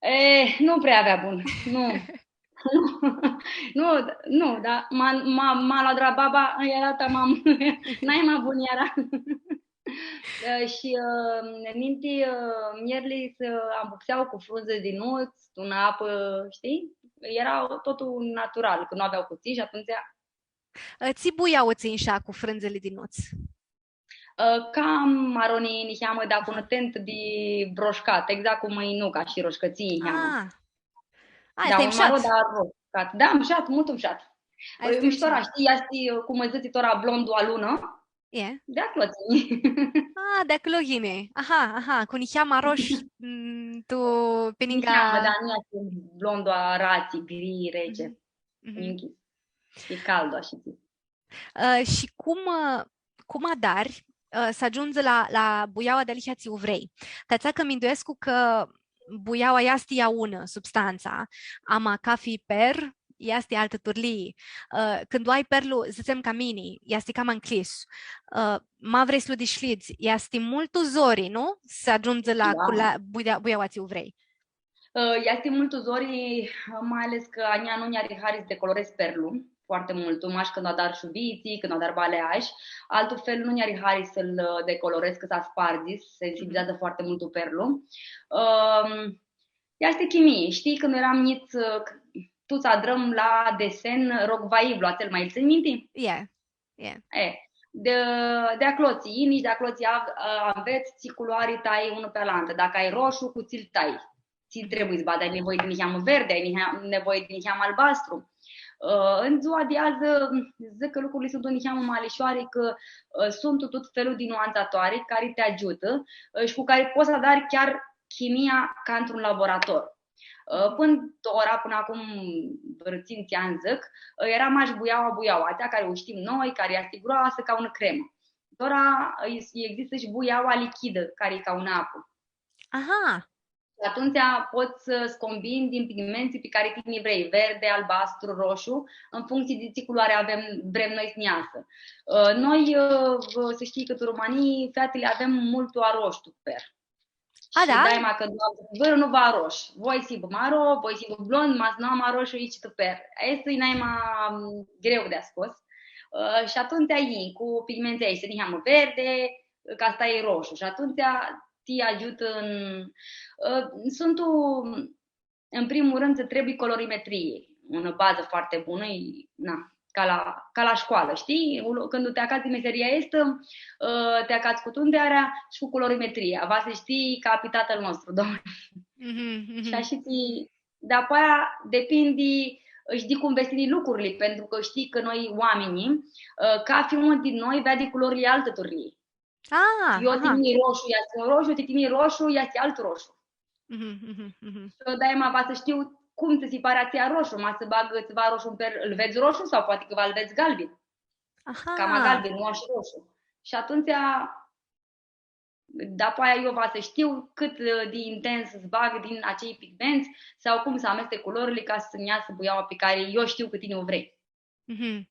E, nu prea avea bun. Nu. Nu, nu, da. Ma, ma, ma la drababa, eara tamam. Nai ma bun eara. E, shi, ã, ninti, ã, mierli s-ambuxea cu frunzi di nuts, tu apã, shtii? Eara totul natural, cã nu avea cutii shi atumtsea. Ã, tsi buiauã tsã inshea cu frãndzãli di nuts? Ã, cama aroni niheamã, da, cu un tent di broshcat, exact cum e nuca shi roshcãtsii niheamã. Ah. Ah, da, easti un mshat. Maro, da, roshcat. Da, mshat, multu mshat. Aestã easti mshat. Tora, shtii, easti, cum dzãts tora, blondu alunã. E. Di aclo tsãni. Ah, di aclo yini. Aha, aha, cu niheam arosh, mm, tu pininga. Niheamã, da, nu easti blondu aratsi, gri, rece. Mhm. Mhm. Nchi. E caldu, ashi. Ã, shi cum, ã, cum adari, ã, s-agiundzi la, la buiaua dealihea tsi u vrei? Ti atsea cã minduescu cã buiaua easti ea unã, substantsa, ama cafi per easti altã turlii. Ã, cãndu ai perlu, dzãtsem ca mini, easti cama ncljis. Ã, ma vrei s-lu dishcljidz, easti multu zori, nu? S-agiundzi la, da, cu, la buia-, buiaua tsi u vrei. Ã, easti multu zori, mai ales cã a njia nu nj-ari hari s-decolorez perlu foarte multu, mash cãndu adar shubitsi, cãndu adar baleaj, altu fel nu nj-ari hari s-lu, ã, decolorez, cã s-aspardzi, s-sensibilizeadzã foarte multu perlu. Ãm, easti chimii, shtii, cãndu eram njits, ã, tuts adrãm la desen Rogvaivlu, atsel, ma tsãnj minti? E, e. E, di, di aclo tsi yini, di aclo tsi av-, ã, anvets tsi culoari tai unã pi alantã. Dacã ai roshu, cu tsi-l tai? Tsi trebuie s-badz, ai nevoie di niheamã verdi, ai nihea-, nevoie di niheamã albastru. Ã, tu dzua di adzã, dzãc cã lucrurli suntu niheamã ma lishoari, cã, ã, suntu tut felul di nuantsatoari cari ti agiutã, ã, shi cu cari pots s-adari chiar chimia ca într-un laborator. Ã, pãnã tora, pãnã acum vãrã tsintsi anj, dzãc, ã, eara mash buiaua, buiaua atsea cari u shtim noi, cari easti groasã ca unã cremã. Tora, ã, existã shi buiaua lichidã, cari e ca unã apã. Aha! Shi atumtsea pots s-combini din pigmentsli pi cari tini vrei, verde, albastru, roșu, în funcție de ce culoare avem, vrem noi s-nã easã. Ã, noi, ã, s-shtii cã tu Romãnii, featili avem multu arosh tu per. A, shi da? Daima cãndu am vãrã, nu va arosh. Voi s-hibã maro, voi s-hibã blond, ma s-nu am arosh, ici tu per. Aestã e naima, m, greu di scos. Ã, shi atumtsea yin cu pigmentsi aeshti, niheamã verde, ca s-tai roșu. Shi atumtsea ti agiutã în, ã, suntu, în primul rând, îți trebuie colorimetrie, o bază foarte bună, e, na, ca la, ca la școală, știi? Cãndu ti acats meseria aestã, ã, ti acats cu tundearea shi cu colorimetria. Va s-shtii ca pi tatãl nostru, Doamne. Mhm, mhm. Shi ashitsi, dapoaia depindi shi di cum vedz tini lucrurli, pentru cã shtii cã noi, oaminjlji, ã, cafi un di noi veadi culorli altã turlii. Ah, eu aha. Ti mini roșu easti un roșu, ti tini roșu easti alt roșu. Mhm, mhm, mhm. Shi eu daima va s-shtiu cum tsã si pari a tsia roșu, ma s-bag tsiva roșu în per, îl vedz roșu sau poate cã va-l vedz galben. Aha. Cama galben, nu ashi roșu. Shi atumtsea, dapoaia eu va s-shtiu cãt, ã, di intens s-bag din acei pigmenți sau cum s-amestec culorli ca s-nj-easã buiaua pi cari eu shtiu cã tini u vrei. Mhm.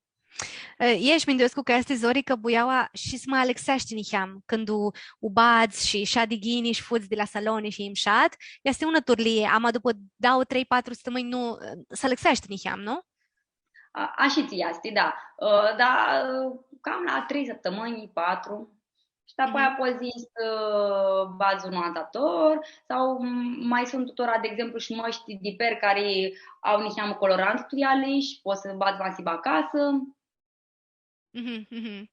E, shi minduescu cã easti zori cã buiaua shi s-ma alãxeashti niheam, cãndu u, u badz shi shadi ghini shi fudz di la saloni shi e mshat, easti unã turlii, ama dupã dauã, trei, patru stãmãnj, nu, s-alãxeashti niheam, nu? A, ashitsi easti, da. Ã, da, ã, cam la trei stãmãnj, patru. Shi dapoaia pots s-badz un nuansator sau, m, ma suntu tora, de exemplu, shi mãshti di per cari au niheamã colorant tu eali shi pots s-badz ma s-hibã acasã. Mhm, mhm.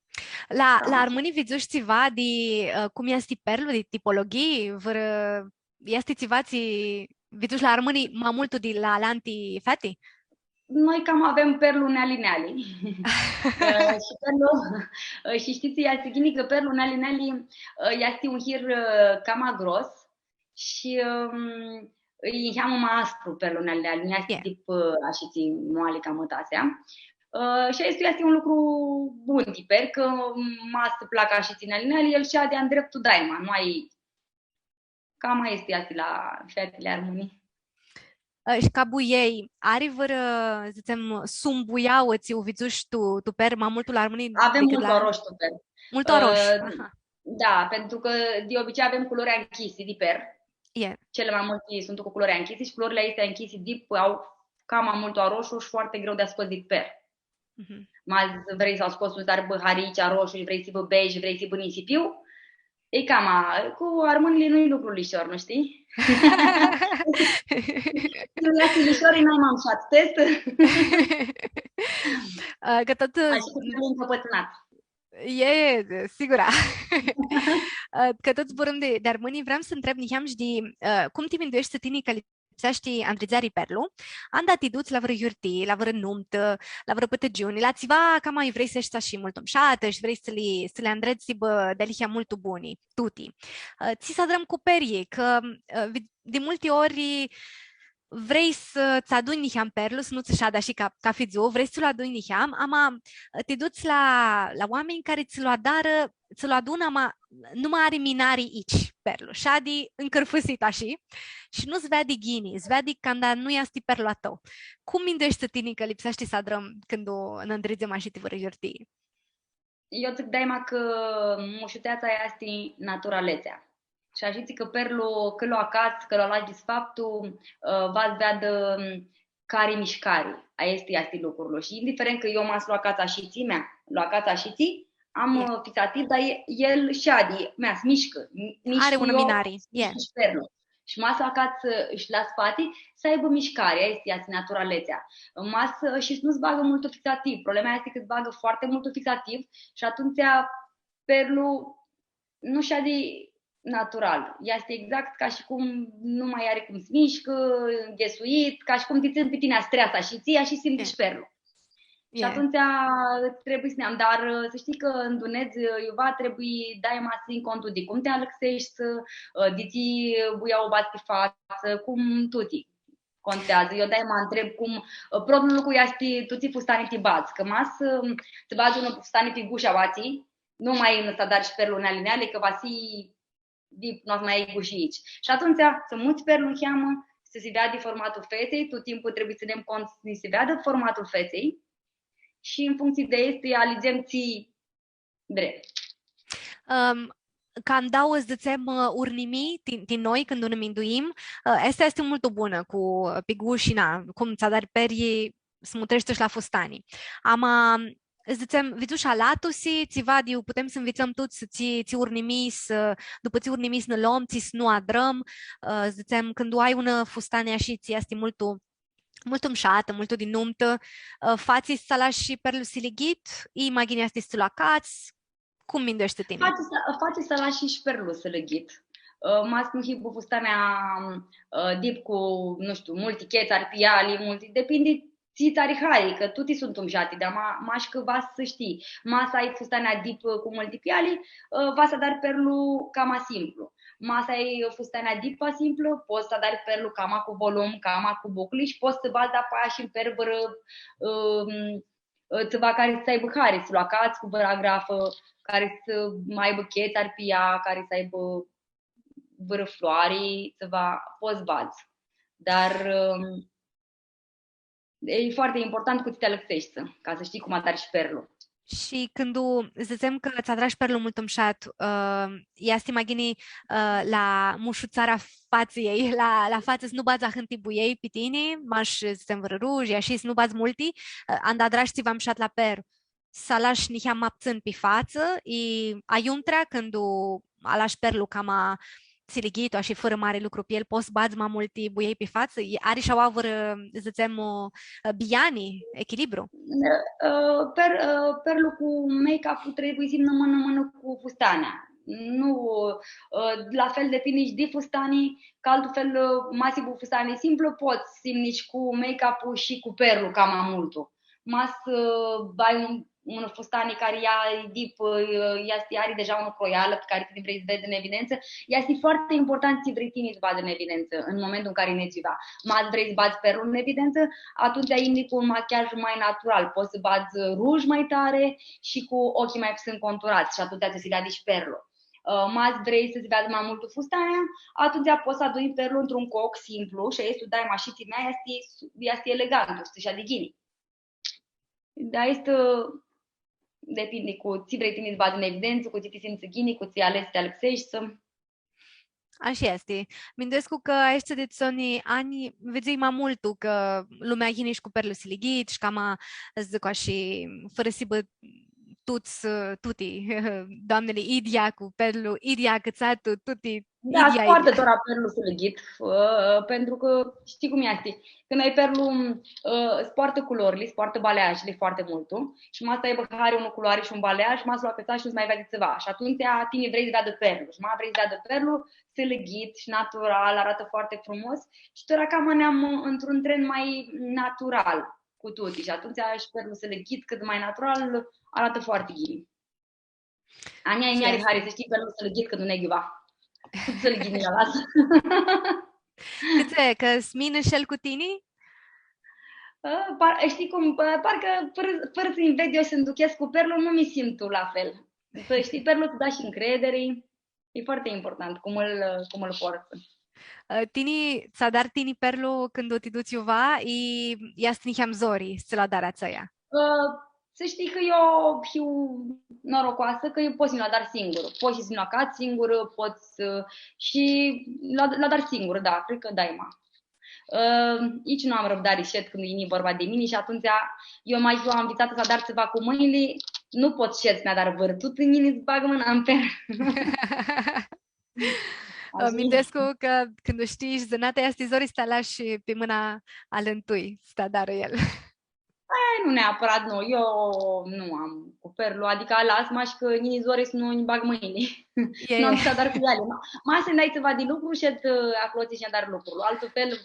La, la armãnj vidzush tsiva di, ã, cum easti perlu, di tipologhii, vãrã, easti tsiva tsi vidzush la armãnj ma multu di la alanti feati? Noi cam avem perlu neali-neali. Ã, shi perlu, ã, shi shtii, easti ghini cã perlu neali-neali, ã, easti un hir, ã, cama gros shi, ãm, e niheamã ma aspru perlu neali-neali, nu easti tip, ã, ashitsi moali ca mãtasea. Ã, shi aestu easti un lucru bun, ti per, cã ma s-tsã placã ashitsi neali-neali, el shadi ndreptu daima, nu ai Cam aesti easti la featili armãni. Ã, shi ca buiei, ari vãrã, dzãtsem, sumbuiauã tsi u vidzush tu, tu per, ma multu la armãni? Avem multu arosh tu per. Multu arosh, ã, aha. Da, pentru că de obicei avem culori închise de per. E. Cele mai multe sunt cu culori închise și culorile astea închise dip au cam mai mult aroșu și foarte greu de scos de per. Mhm. Ma vrei s-u scots un s-aibã harici, arosh, vrei s-aibã bej, vrei s-aibã nisipiu, e cama, cu armãnjlji nu-i lucru lishor, nu shtii? Nu easti lishor, e nai ma mushat test. Ã, cã tut, ã, ashi cum e încăpățânat. E, e, sigura. Ã, cã tut zburãm di, di armãnj, vream s-ntreb niheam shi di, ã, cum ti mindueshti tini cã lipseashti andridzeari perlu, anda ti duts la vãrã yiurtii, la vãrã numtã, la vãrã pãtãgiuni, la tsiva cama vrei s-eshti shi multu mushatã shi vrei s-li, s-li andredz s-hibã dealihea multu buni, tuti. Ã, tsi s-adrãm cu perlji, cã, ã, vi-, di multi ori vrei s-tsã adunj niheam perlu, s-nu tsã shadã shi ca, ca fidzu, vrei s-lu adunj niheam, ama, ã, ti duts la, la oaminj cari tsã lu adarã, tsã lu adunã, ama nu ma ari minari ici perlu. Shadi ncãrfãsit ashi shi nu s-veadi ghini, s-veadi canda nu easti perlu a tãu. Cum mindueshti tini cã lipseashti s-adrãm cãndu nã andridzem ashi ti vãrã yiurtii? Eu dzãc daima cã mushuteatsa easti naturaletsea. Shi ashitsi cã perlu, cã lu acats, cã lu alagi disfaptu, ã, va s-veadã, ã, cari mishcari. Aestu easti lucrul. Shi indiferent cã eu ma s-lu acats ashitsi, mea, lu acats ashitsi, am, ã, fixativ, dar e, el shadi, mea, s-mishcã, mi-, mishcu eu, minari, mishcu shi perlu. Shi ma s-lu acats, ã, shi la spati, s-aibã mishcari, aestã easti naturaletsea. Ma s-, shi s-nu s-bagã multu fixativ. Problema easti cã s-bagã foarte multu fixativ shi atumtsea perlu nu shadi natural. Easti exact ca shi cum nu ma ari cum s-mishcã, nghesuit, ca shi cum ti tsãn pi tini astreasa shi tsi, ashi simti shi perlu. Shi atumtsea trebuie s-neam, dar, ã, s-shtii cã ndunedz, ã, iuva, trebuie daima s-tsãnj contu di cum ti alãxeshti, ã, di tsi buiau badz ti fatsã, cum tuti conteazã. Eu daima ntreb cum, ã, propriul lucru easti tu tsi fustani ti badz, cã ma s-, ã, ti badz un fustani pi gush aoatsi, nu ma yini s-adari shi perlu neali-neali, cã va s-hii dip, nu va s-ma ai gushi aoatsi. Shi atumtsea, s-muts perlu niheamã, s-si veadã formatul feței, tot timpul trebuie să ținem cont să se vadă formatul feței și în funcție de asta alegem tsi vrem. Ãm, cã am dauã, dzãtsem, ã, urnimii, ti, ti noi, cãndu nã minduim, ã, aestã easti multu bunã cu, ã, pi gushi, na, cum tsã adari perlu, s-mutreshti shi la fustani. Ama, dzãtsem, vidzush alatusi, tsiva di iu putem s-nvitsãm tuts, tsi, tsi urnimii, s-, dupã tsi urnimii s-nã lom, tsi s-nu adrãm, ã, dzãtsem, cãndu ai unã fustani ashi, tsi easti multu, multu mshatã, multu di numtã, ã, fatsi s-alashi perlu silighit, i ma ghini easti s-lu acats, cum mindueshti tini? Fatsi s-, fatsi s-alashi shi perlu silighit. Ã, ma s-nu hibã fustanea, ã, dip cu, nu shtiu, multi chetsari pi eali, multi, depindi tsi tsã ari hari, cã tuti suntu mshati, dar ma, mash cã va s-shtii. Ma s-ai fustanea dip cu multi piali, ã, va s-adari perlu cama simplu. Ma s-ai fustanea dip simplã, pots s-adari perlu cama cu volum, cama cu bucli shi pots s-badz dapoaia shi un per vãrã, ãm, tsiva cari s-aibã hari, s-lu acats cu vãrã agrafã, cari s-aibã chetsari pi ea, cari s-aibã vãrã floari, tsiva, pots s-badz. Dar, ãm, e foarte important cu tsi ti alãxeshti, ca s-shtii cum adari shi perlu. Shi cãndu dzãtsem cã tsã adrash perlu multu mshat, ã, easti ma ghini, ã, la mushutsarea fatsãljei, la, la fatsã s-nu badz ahãnti buiei pi tini, mash dzãtsem vãrã ruji, ashi s-nu badz multi, ã, anda adrash tsiva mshat la per, s-alash niheam ma ptsãn pi fatsã, i aiumtrea, cãndu alash perlu cama silighitu, ashi, fãrã mari lucru pi el, pots s-badz ma multi buiei pi fatsã? E, ari shi aua vãrã, dzãtsem, ã, biani, echilibru? Ã, per-, ã, perlu cu make-up-ul trebuie s-imnã mãnã-mãnã cu fustanea. Nu, ã, la fel depindi shi di fustani, cã altu fel, ã, ma s-hibã fustani simplu, pots s-imni shi cu make-up-ul shi cu perlu cama multu. Ma s-, ã, ai un, un fustani cari ea, dip, ã, easti, ari deja unã croialã pi cari tini vrei s-u vedz în evidență, easti foarte important tsi vrei tini s-badz în evidență în momentul în care nedz tsiva. Ma s-vrei s-badz perlu în evidență, atumtsea imni cu un machiaj mai natural. Pots s-badz ruj mai tari shi cu oclji ma ptsãn conturats shi atumtsea tsi s-veadi shi perlu. Ã, ma s-vrei s-veadi ma multu fustanea, atumtsea pots s-adunj perlu într-un coc simplu shi aestu, dai, ma shi tsi mea, easti, easti elegant, s-shadi ghini. Dar easti, depindi cu tsi vrei tini s-badz în evidență, cu tsi ti simtsã ghini, cu tsi aledz s-ti alãxeshti. Ashi easti. Minduescu cã aeshti di soni anj vidzui ma multu cã lumea yini shi cu perlu silighit shi cama, dzãc ashi, fãrã s-hibã tuts, tuti, doamnili idyea, cu perlu idyea acãtsatã, tuti. Da, idyea, s-poartã idyea. Tora perlu silighit, ã, pentru cã shtii cum easti. Cãndu ai perlu, ã, s-poartã culorli, s-poartã baleajli foarte multu shi ma s-aibã hari unã culoari shi un baleaj, ma s-lu acãtsash shi nu s-ma veadi tsiva. Shi atumtsea tini vrei s-veadã perlu. Shi ma vrei s-veadã perlu, silighit shi natural, aratã foarte frumos. Shi tora cama neam într-un trend mai natural cu tuti. Shi atumtsea shi perlu silighit, cãt ma natural, aratã foarte ghini. A njia, a njia ari hari, s-shtii, perlu silighit cãndu nedz tsiva. Tut silighit nj-alasã. Cãtse, cã s-minã shi el cu tini? Ã, par-, shtii cum, ã, parcã fãrã, fãrã s-nj-ved eu s-nduchescu cu perlu, nu mi simtu la fel. Să știi, perlu îți da și încredere. E foarte important cum îl, cum îl porți. Ã, tini, tsã adari tini perlu cãndu ti duts iuva, i easti niheam zori s-tsã lu adari atsea? Ã, să știi că eu hiu norocoasă, că eu pot s-mi lu adar singurã. Pot shi s-mi lu acats singurã, pot s-, shi lu ad-, lu adar singurã, da, cred că daima. Ã, nici nu am răbdare, shed, când e vorba de mine și atunci eu mai, eu am învățat să adar ceva cu mâinile, nu pot shed s-mi adar vãrã, tut ghini s-bag mãna în per. Ã, minduescu cã cãndu shtii zãnatea, easti zori s-ti alashi pi mãna alãntui, s-ti adarã el. E, nu neapărat, nu. Eu nu am cu perlu, adică las mash cã ghini zori s-nu nj-bag mãinile. E. Nu am s-adar cu ele. Ma, ma s-nj-dai ceva de lucru, shed, ã, aclo tsi s-nj-adar lucrul. Altfel,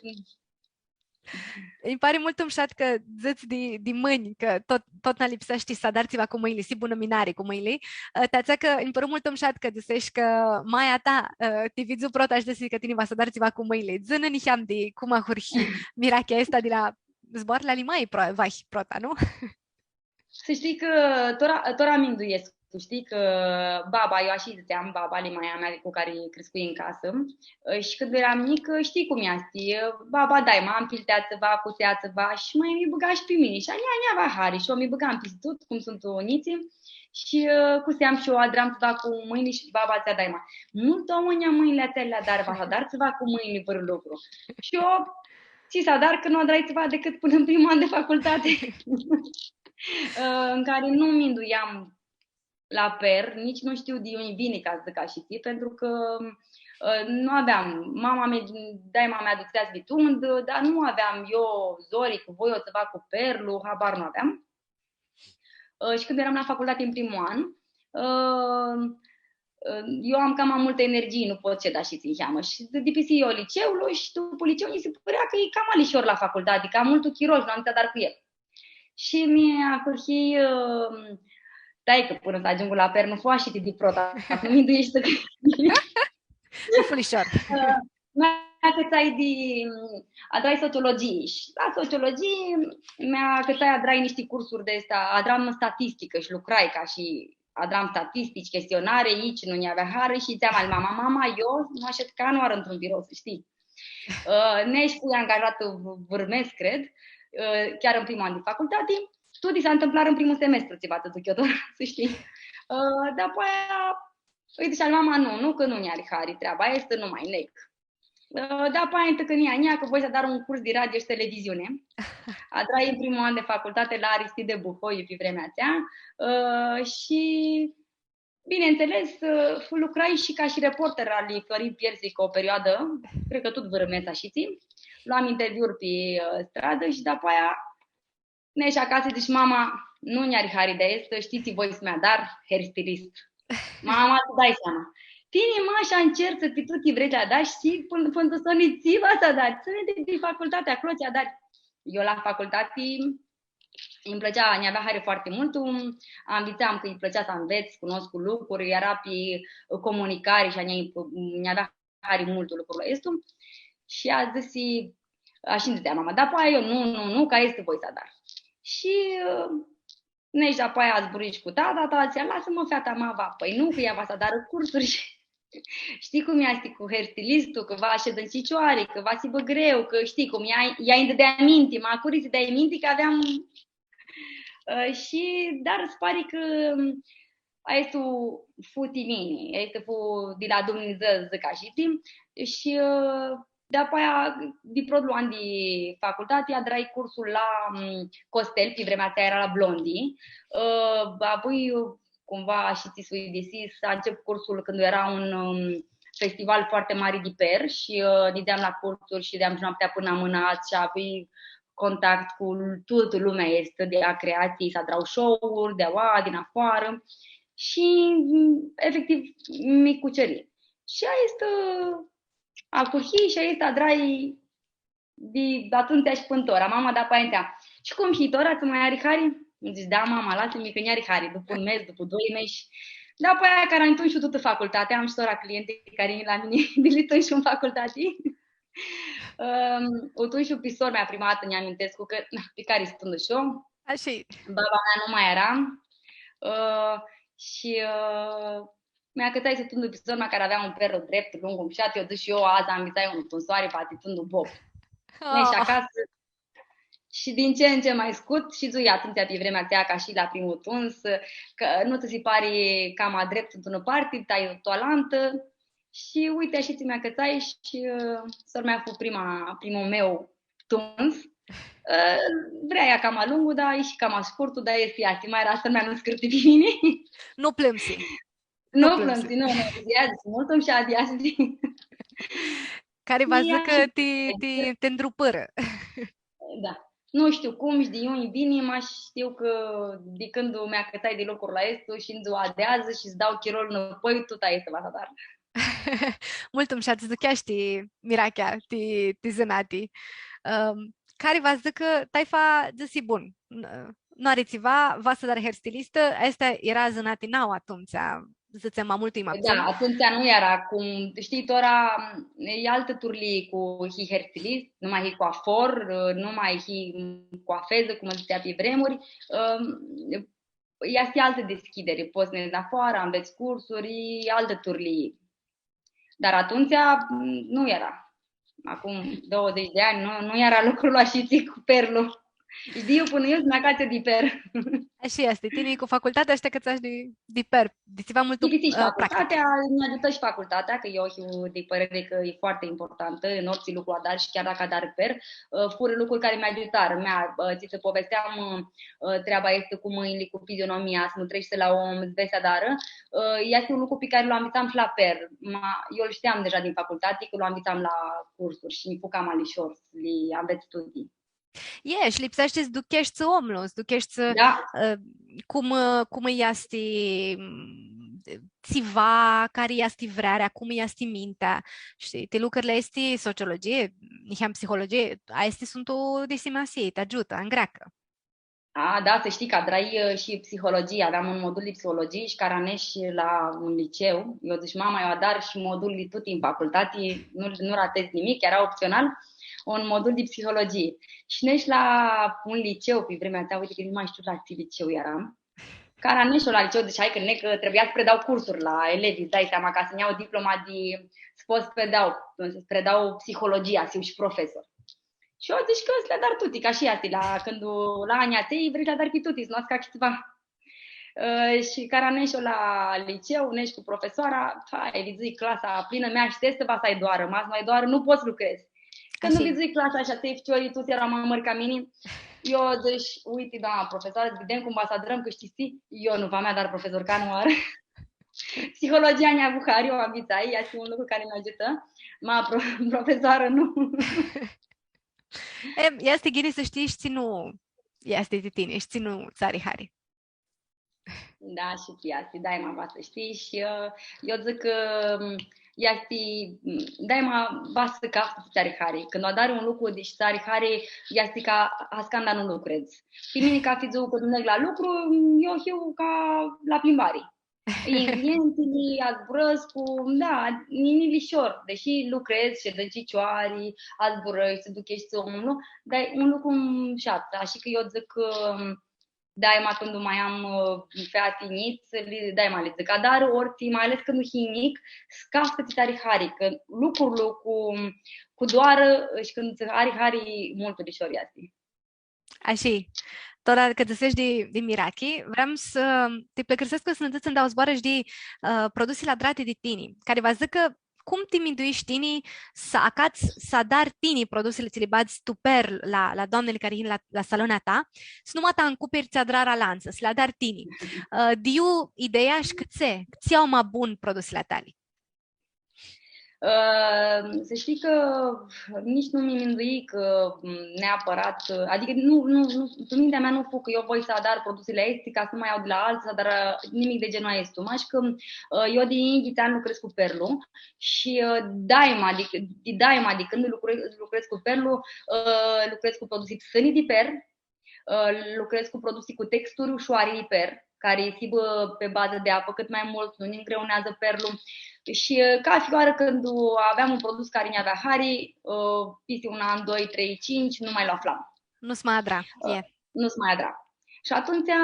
Nji pari multu mushat cã dzãts di, di mãnj, cã tot, totna lipseashti s-adari tsiva cu mãnjli, s-hii bunã minari cu mãnjli. Ã, ti atsea cã nji pãru multu mushat cã dzãseshi cã maia ta, ã, ti vidzu prota shi dzãsi cã tini va s-adari tsiva cu mãnjli. Dzã-nã niheam di cum ahurhi mirachea aestã di la zboarãli ali mai pro-, vahi prota, nu? Să știi că tora, tora minduescu Tu shtii cã baba, eu ashi dzãtseam, baba ali maia mea cu cari criscui tu casã, ã, shi cãndu eram njicã, shtii cum easti, ã, baba, daima ampiltea tsiva, cusea tsiva shi ma mi bãga shi pi mini. Shi a njia, a njia avea hari shi eu mi bãgam pisti tut, cum suntu njitslji, shi, ã, cuseam shi eu, adram tsiva cu mãnjli shi baba dzãtsea daima: „Multu agonja mãnjli atseali li adari, va s-adari tsiva cu mãnjli vãrã lucru.” Shi eu, tsi s-adar, cã nu adrai tsiva decât pãnã tu primul an di facultati, ã, tu cari nu minduiam la per, nitsi nu shtiu di iu vini, ca s-dzãc ashi, tsi, pentru cã, ã, nu aveam, mama mea, daima mi adutsea s-mi tund, dar nu aveam eu zori cu voi, eu tsiva cu perlu, habar nu aveam. Ã, shi cãndu eram la facultati tu primul an, ã, ã, eu am cama multã energie, nu pot s-shed ashi tsi niheamã. Shi di-, dipisi eu liceul shi dupã liceu nji si pãrea cã e cama lishor la facultati, cã am multu chiro shi nu am tsi s-adar cu el. Shi mi ahurhii, ã, tai cã pãnã s-agiungu la per nu fu ashi di prota, nu mindueshti cã... Nu fu lishor. Ã, mi acãtsai di, adrai sociologii shi la sociologii mi acãtsai, adrai nishti cursuri di aesti, adram statisticã shi lucrai ca shi adram statistici, chestionare, itsi nu nj-avea hari shi dzãtseam ali mama: „Mama, eu nu ashed canãoarã tu un birou, s-shtii.” Ã, nesh fui angajatã v-, vãr mes, cred, ã, chiar tu primul an di facultati. Tuti s-ntãmplarã tu primul semestru, tsi va dzãc eu tora, s-shtii. Ã, dapoaia, uite, shi ali mama: „Nu, nu, cã nu nj-ari hari treaba aestã, nu ma neg.” Ã, dapoaia, tu cãndu, a njia, cã voi s-adar un curs di radio shi televiziuni. Adrai tu primul an di facultati la Aristide Buhoi, pi vremea atsea. Ã, shi bineînțeles, ã, lucrai shi ca shi reporter ali Florin Piersic o perioadã, cred cã tut vãrã mes ashitsi. Luam interviuri pi, ã, stradã shi dapoaia nesh acasã, dzãsh: „Mama, nu nj-ari hari di aestã, shtii tsi voi s-mi adar? Hairstylist.” „Mama, tu dai seama.” „Tini, ma, shi ancercã pi tuti vrei s-li adari shi pãnã, pãnã tu soni tsi va s-adari. Tsi di facultati aclo tsi adari.” Eu la facultati nj-plãtsea, nj-avea hari foarte multu, anvitsam cã nj-plãtsea s-anvets, s-cunoscu lucruri, eara pi comunicari shi a njia nj-avea hari multu lucrul aestu. Shi ea dzãsi, ashi nj-dzãtsea mama, dapoaia eu: „Nu, nu, nu, cã aestã voi s-adar.” Shi, ã, nesh dapoaia zburãi shi cu tata, tata dzãtsea: „Lasã, mã, feata, ma va.” Pãi nu, cã ea va s-adarã cursuri shi Shtii cum easti cu hairstylistul, cã va s-shedã tu cicioari, cã va s-hibã greu, cã shtii cum, ea, ea nj-dãdea minti, ma curi s-dai minti, cã aveam, ã, shi, dar s-pari cã aestu fu ti mini, aestu fu di la Dumnidzã, dzãc ashi, shtii? Shi, ã, dapoaia, di protlu an di facultati, adrai cursul la, m, Costel, pi vremea atsea eara la Blondie, ã, apoi, cumva, shi tsi s-uidisi, s-ancep cursul cãndu eara un, um, festival foarte mari di per shi, ã, nideam la cursuri shi shideam shi noaptea pãnã amãnat shi avui contact cu tutã lumea aestã di a creatsiei, s-adrau show-uri di aua, din afoarã shi, mm, efectiv, mi cuceri. Shi aestã, ahurhii shi aestã adrai di atumtsea shi pãn tora. Mama, da, pãrintsea: „Shi cum hii tora, tsã ma ari hari?” Dzãc: „Da, mama, lasã-mi cã nj-ari hari, dupã un mes, dupã doi mesh.” Dapoaia, cara nj-tunj shi tutã facultatea, am shi tora clienti cari yin la mini di li tunj shi tu facultati. Ãm, u tunj shi pi sor-mea prima datã, nj-amintescu cã, na, pi cari s-tundu shi eu. Ashi. Baba mea nu ma eara. Ã, shi, ã, mi acãtsai s-u tundu pi sor-mea, cari avea un perlu dreptu, lungu, mushat, eu dzãsh: „Eu adzã anvitsai unã tunsoari, va ti tundu bob.” Oh. Nesh acasã. Shi din ce în ce mai scut, shi dzãc, atumtsea, pi vremea atsea, ca shi la primlu tuns, cã nu tsã si pari cama dreptu tu unã parti, tai tu alantã. Shi uite, ashi tsi mi acãtsai shi, ã, sor-mea fu prima, primlu meu tuns. Ã, vrea ea cama lungu, dar e shi cama scurtu, dar easti, easti, ma eara sor-mea, nu scãrti pi mini. Nu plãmsi. Nu plãmsi, nu, nu, di azi, multu mshat di azi. Cari va s-dzãcã cã ti, ti, ti ndrupãrã. Da. Nu shtiu cum shi di iu vini, ma shtiu cã di cãndu mi acãtsai di lucrul aestu shi tu dzua di adzã shi s-dau chirolu nãpoi, tut aestã va s-adar. Multu mshat, dzãcheashti mirachea ti, ti zãnati. Ãm, cari va s-dzãcã cã taifa dzãsi: „Bun, n-, nu ari tsiva, va s-adar hairstylistã.” Aestã eara zãnati nauã atumtsea, dzãtsem, ma multu ma putsãn. Da, atumtsea nu eara cum, shtii, tora, e altã turlii cu hii hairstylist, nu ma hii coafor, nu ma hii coafezã, cum dzãtsea pi vremuri. Ãm, easti altã deschideri, pots s-nedz nafoarã, anvets cursuri, altã turlii. Dar atumtsea, m, nu eara. Acum douăzeci de ani, nu, nu eara lucrul ashitsi cu perlu. Shtiu, pãnã eu, s-mi acatsã di per. Ashi easti, tini cu facultatea ashi ti acãtsash di, di per, di tsiva multu, ã, practic. Plictisii shi facultatea, nj-agiutã shi facultatea, cã eu hiu di părere cã e foarte importantă în orice lucru adari shi chiar dacă adari per, ã, furã lucruri cari mi agiutarã. Mea, ã, tsi tsã povesteam, ã, ã, treaba aestã cu mãnjli, cu fizionomia, s-mutreshti la om, s-vedz s-adarã, ã, easti un lucru pe care lu anvitsam shi la per. Ma, eu lu shteam deja din facultate, cã lu anvitsam la cursuri shi nji fu cama lishor s-li anvets tuti. E, shi lipseashti s-ducheshti omlu, s-ducheshti, da, ã, cum, ã, cum easti, m, tsiva, cari easti vrearea, cum easti mintea. Shi ti lucrurli aesti, sociologie, niheam psihologie, aesti suntu di simasii, ti agiutã, ngreacã. A, da, s-shtii cã adrai, ã, shi psihologie. Aveam un modul di psihologie shi cara nesh la un liceu. Eu dzãsh, mama, eu adar shi modulili tuti tu facultati, nu, nu ratez nimic, eara opțional, un modul di psihologie. Shi nesh la un liceu, pe vremea atsea, uite cã nu mai shtiu la tsi liceu earam. Cara nesh la liceu, dzãsh, hai cã nec, cã trebuia s-predau cursuri la elevi, îți dai seama, ca s-nj-ljau diploma di, s-pot s-predau, s-predau psihologia, s-hiu shi profesor. Shi eu dzãsh cã s-li adar tuti, ca shi easti la, cãndu, la anjlji atselj, vrei s-li adari pi tuti, s-nu ascachi tsiva. Ã, shi cara nesh la liceu, nesh cu profesoara, hai, vidzui clasa plinã, mea, shtets cã va s-ai doarã, ma s-nu ai doarã, nu pots s-lucredz. Cãndu vidzui clasa shi atselj ficiori, tuts eara ma mãri ca mini, eu dzãsh, uite, doamna profesoarã, videm cum va s-adrãm, cã shtii tsi, eu nu va mi adar profesor canãoarã. Psihologia nj-avu hari, eu anvitsai, easti un lucru cari mi agiutã, ma pro-, profesoarã nu. E, easti ghini s-shtii shi tsi nu easti di tini, shi tsi nu tsã ari hari. Da, shi ti easti, daima va s-shtii shi, ã, eu dzãc cã, m, easti, m, daima va s-cafts tsi tsã ari hari. Cãndu adari un lucru, deci tsã ari hari, easti ca ascanda nu lucredz. Pi mini, ca fidzuã, cãndu merg la lucru, eu hiu ca la plimbari. Yin clientili, azburãscu, da, nini lishor, deshi lucredz, shedz tu cicioari, azburãshti, s-ducheshti omlu, dar e un lucru mushat, ashi cã eu dzãc cã daima cãndu ma am, ã, feati njits, li, daima li dzãc, adar, ori tsi, mai ales cãndu hii njic, s-caftã tsi tsã ari hari, cã lucrul cu, cu doarã, shi cãndu tsã ari hari, multu lishor easti. Ashi, tora cã dzãsesh di, di mirachi, vream s-ti pãlãcãrsescu s-nã dzãts ndauã zboarã shi di, ã, produsili adrati di tini, cari va s-dzãcã cum ti minduishi tini s-acats s-adari tini produsili tsi li badz tu per la, la doamnili cari yin la, la salunea ta, s-nu ma ta ncupiri tsi adrarã alantsã, s-li adari tini. Ã, di iu ideea shi cãtse, tsi au ma bun produsili a tali? Ã, s-shtii cã nitsi nu mi minduii cã, m, neapãrat, adicã nu, nu, nu, tu mintea mea nu fu cã eu voi s-adar produsili aesti ca s-nu ma ljau di la altsã, s-adar, ã, nimic di genul aestu. Mash cã, ã, eu di yinghits anj lucredz cu perlu shi, ã, daima, di, di daima, di cãndu lucre-, lucredz cu perlu, ã, lucredz cu produsii sãni di per, ã, lucredz cu produsii cu texturi ushoari di per, cari s-hibã pi bazã di apã cãt ma multu, nu nji ngreuneadzã perlu. Shi, ã, cathi oarã cãndu aveam un produs cari nj-avea hari, ã, pisti un an, doi, trei, cinci, nu ma lu aflam. Nu s-ma adra, ã, e. Nu s-ma adra. Shi atumtsea,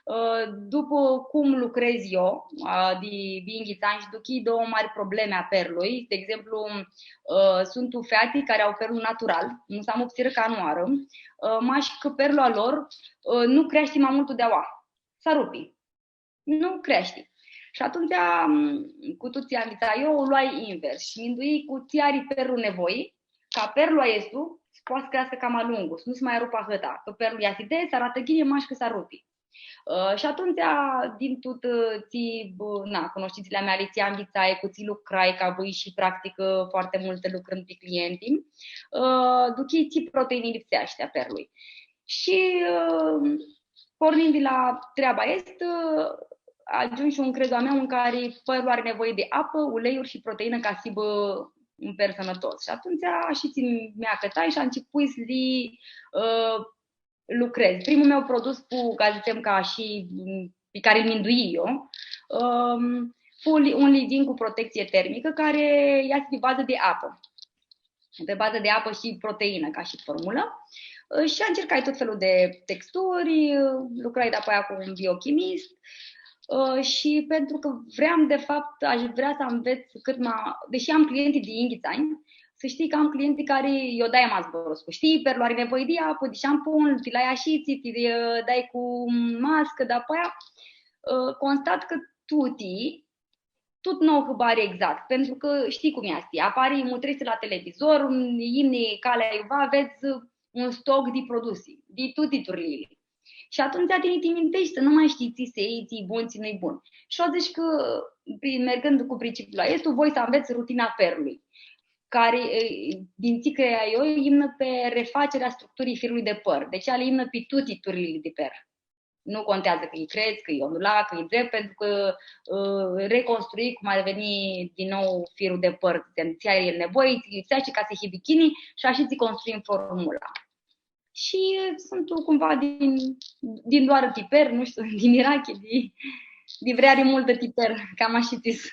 ã, dupã cum lucredz eu, ã, di, di yinghits anj, duchii doauã mari problemi a perlui. Di exemplu, ã, suntu feati cari au perlu natural, nu s-amupsirã canãoarã, ã, mash cã perlu a lor, ã, nu creashti ma multu di aua. S-arupi. Nu creashti. Shi atumtsea, m, cu tuti tsi anvitsai eu, u loai invers shi minduii cu tsi ari perlu nevoi, ca perlu aestu s-poatã s-creascã cama lungu, s-nu s-ma arupã ahãta, cã perlu easti des, aratã ghini, mash cã s-arupi. Ã, shi atumtsea, din tut, ã, tsi, bã, na, cunoshtintsili a meali, tsi anvitsai, cu tsi lucrai, cã avui shi practicã foarte multã lucrãnd pi clienti, ã, duchii tsi proteinii lipseashti a perlui. Shi, ã, pornind di la treaba aestã, ã, agiumshu un credo a meu în care părul are nevoie de apă, uleiuri și proteină ca s-hibã un per sãnãtos. Shi atumtsea shi tsi mi acãtai shi ancepui s-li, ã, lucredz. Primul meu produs cu, ca s-dzãtsem, ca shi, m, pi cari lu minduii eu, ãm, fu li-, un legging cu protecție termică, care este pe bază de apă. Pe bază de apă și proteină, ca și formulă. Ã, și încercai tot felul de texturi, ã, lucrai de-apoaia cu un biochimist, ã, și pentru că vream, de fapt, aș vrea să înveț cât mai, deși am clienți din Inghițani, să știi că am clienți care eu dai ma zboroscu. Știi, perlu are nevoie de apă, de șampon, ti lai ashitsi, ti, ã, dai cu mascã, dar apoi, ã, constat că tuti, tot nu au hãbari exact, pentru că știi cum este, apari, mutrești la televizor, imni calea iuva, vezi un stoc de produse, de tuti turliile. Și atunci tine te mintești să nu mai știi tsi s-ljei, tsi-i bun, tsi nu-i bun. Și eu zic că, pri-, mergând cu principiul ăsta, voi să înveți rutina perlui, care, e, din tsi cred eu, imnã pe refacerea structurii firului de păr. Deci, ea le imnă pe tuti turliile de per. Nu contează că e crez, că e ondulat, că e drept, pentru că, ă, reconstrui cum ar veni din nou firul de păr, de ce are el nevoie, îți lipsește ca să hii bikini și așa ți construim formula. Și sunt cumva din, din doar tiper, nu știu, din mirache, din, din vreare multă tiper, cam așa ți.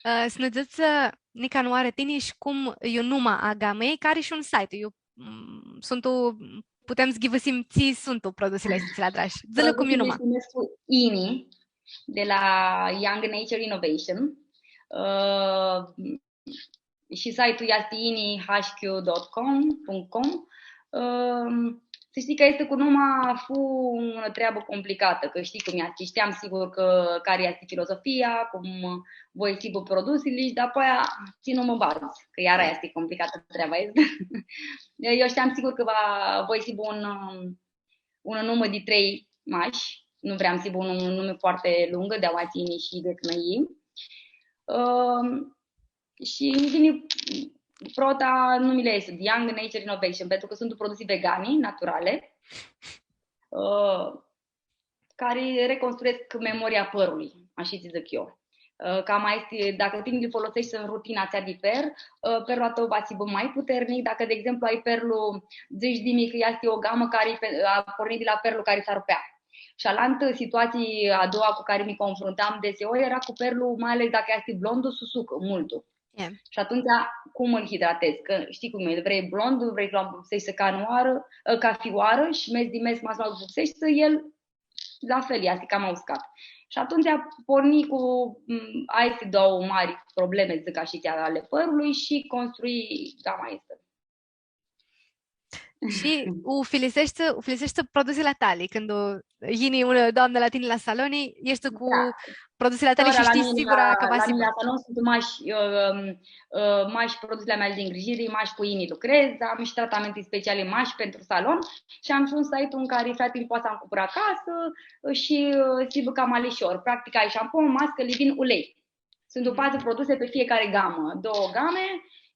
Ã, s-nã dzãts, ã, nica nãoarã tini shi cum iu numa a gamãljei, cari shi un site, iu, mm, suntu, putem s-ghivãsim tsi suntu produsili aesti tsi li adrash. Dzã-lã cum iu numa. Produsili s-numescu Ini, de la Young Nature Innovation. Ã, shi site-ul easti ini H Q dot com, punct com. Ãm, să știi că este cu numa, fu o treabă complicată, că știi cum este. Știam sigur că care este filozofia, cum voi s-hibã produsili, dar apoi tsi numã badz, că iara este complicată treaba asta. Eu știam sigur că va, voi s-hibã un, ãm, un nume de trei mash, nu vreau s-hibã un, un nume foarte lung, de aua țin și de cnăi. Ãm, și vine prota, numele este Young Nature Innovation, pentru că sunt produse vegane, naturale, ã, care reconstruiesc memoria părului, așa ți zic eu. Ã, cam aia este, dacă tine le folosești în rutina atsea de per, ã, perlu a tău va s-hibã mai puternic. Dacă, de exemplu, ai perlu, zici, Dimi, că este o gamă care pe-, a pornit de la perlu care s-arupea. Și alantã situație a doua cu care mi confruntam deseori era cu perlu, mai ales dacă este blondu, susucã multu. E. Și atunci, cum îl hidratezi? Că știi cum e, vrei blond, vrei să-l apuxești ca noară, ca fioară și mes din mes, ma s-l apuxești, el la fel, este cam uscat. Și atunci porni cu, m, aeste două mari probleme, zic așa, ale părului și construi gama asta. Shi u filiseshti, u filiseshti produsili a tali, cãndu yini unã doamnã la tini la saloni, eshti cu produsili a tali shi shtii sigura cã va s-hibã. La mini la salon sunt mash, ã, ã, mash produsele mele de îngrijire, mash cu ini lucrez, am și tratamente speciale mash pentru salon și am și un site în care fratele poate să-mi cumpără acasă, ã, și, ã, s-hibã cam alishor. Practic ai șampon, mascã, leave-in, ulei. Sunt patru produse pe fiecare gamă, două game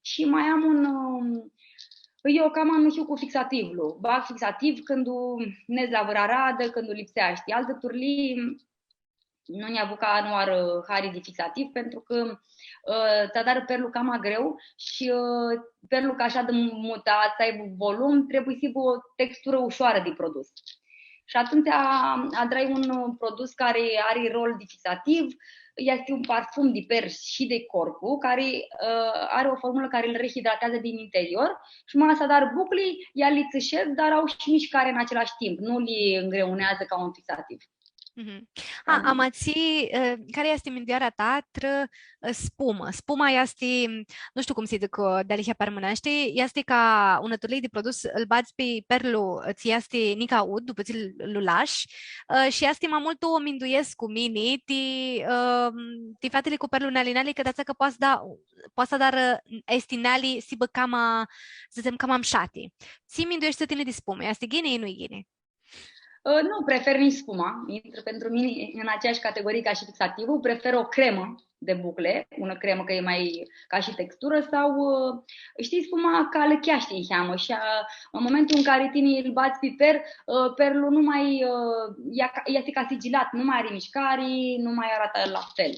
și mai am un, ãm, eu cam am hiu cu fixativlu. Bag fixativ cãndu nedz la vãrã aradã, cãndu lipseashti. Altã turlii, nu nj-avuca nãoarã hari di fixativ, pentru că, ã, ts-adarã perlu cama greu shi, ã, perlu ca ashã di mutat, s-aibã volum, trebuie s-aibã o textură ușoară de produs. Shi atumtsea adrai un, ã, produs cari ari rol di fixativ, easti un parfum di per shi di corpu, cari, ã, ari o formulã cari lu rehidrateadzã din interior shi ma s-adar bucli, eali tsãshed, dar au shi mishcari în același timp, nu li îngreunează ca un fixativ. Mhm. A, ama tsi, ã, cari easti mindueara ta trã, ã, spumã? Spuma easti, nu shtiu cum s-dzãc, ã, dealihea pi armãneashti, easti ca unã turlii di produs, ãl badz pi perlu, ã, tsi easti nica ud, dupã tsi lu lash, ã, shi easti ma multu, u minduescu mini, ti, ã, ti fatili cu perlu neali-neali, cã di-atsea cã poati s-da, poati s-adarã, ã, aesti neali s-hibã cama, s-dzãtsem, cama mshati. Tsi mindueshti tini di spumã? Easti ghini, nu-i ghini? Ã, nu prefer nici spuma. Intră pentru mine în aceeași categorie ca și fixativul. Prefer o cremă de bucle, unã cremã cã e mai ca și textură, sau, ã, știi, spuma cã alãcheashti niheamã și, ã, în momentul în care tini îl bați pe per, ã, perlu nu mai, ã, ea ca, este ca sigilat, nu mai are mișcare, nu mai arată la fel.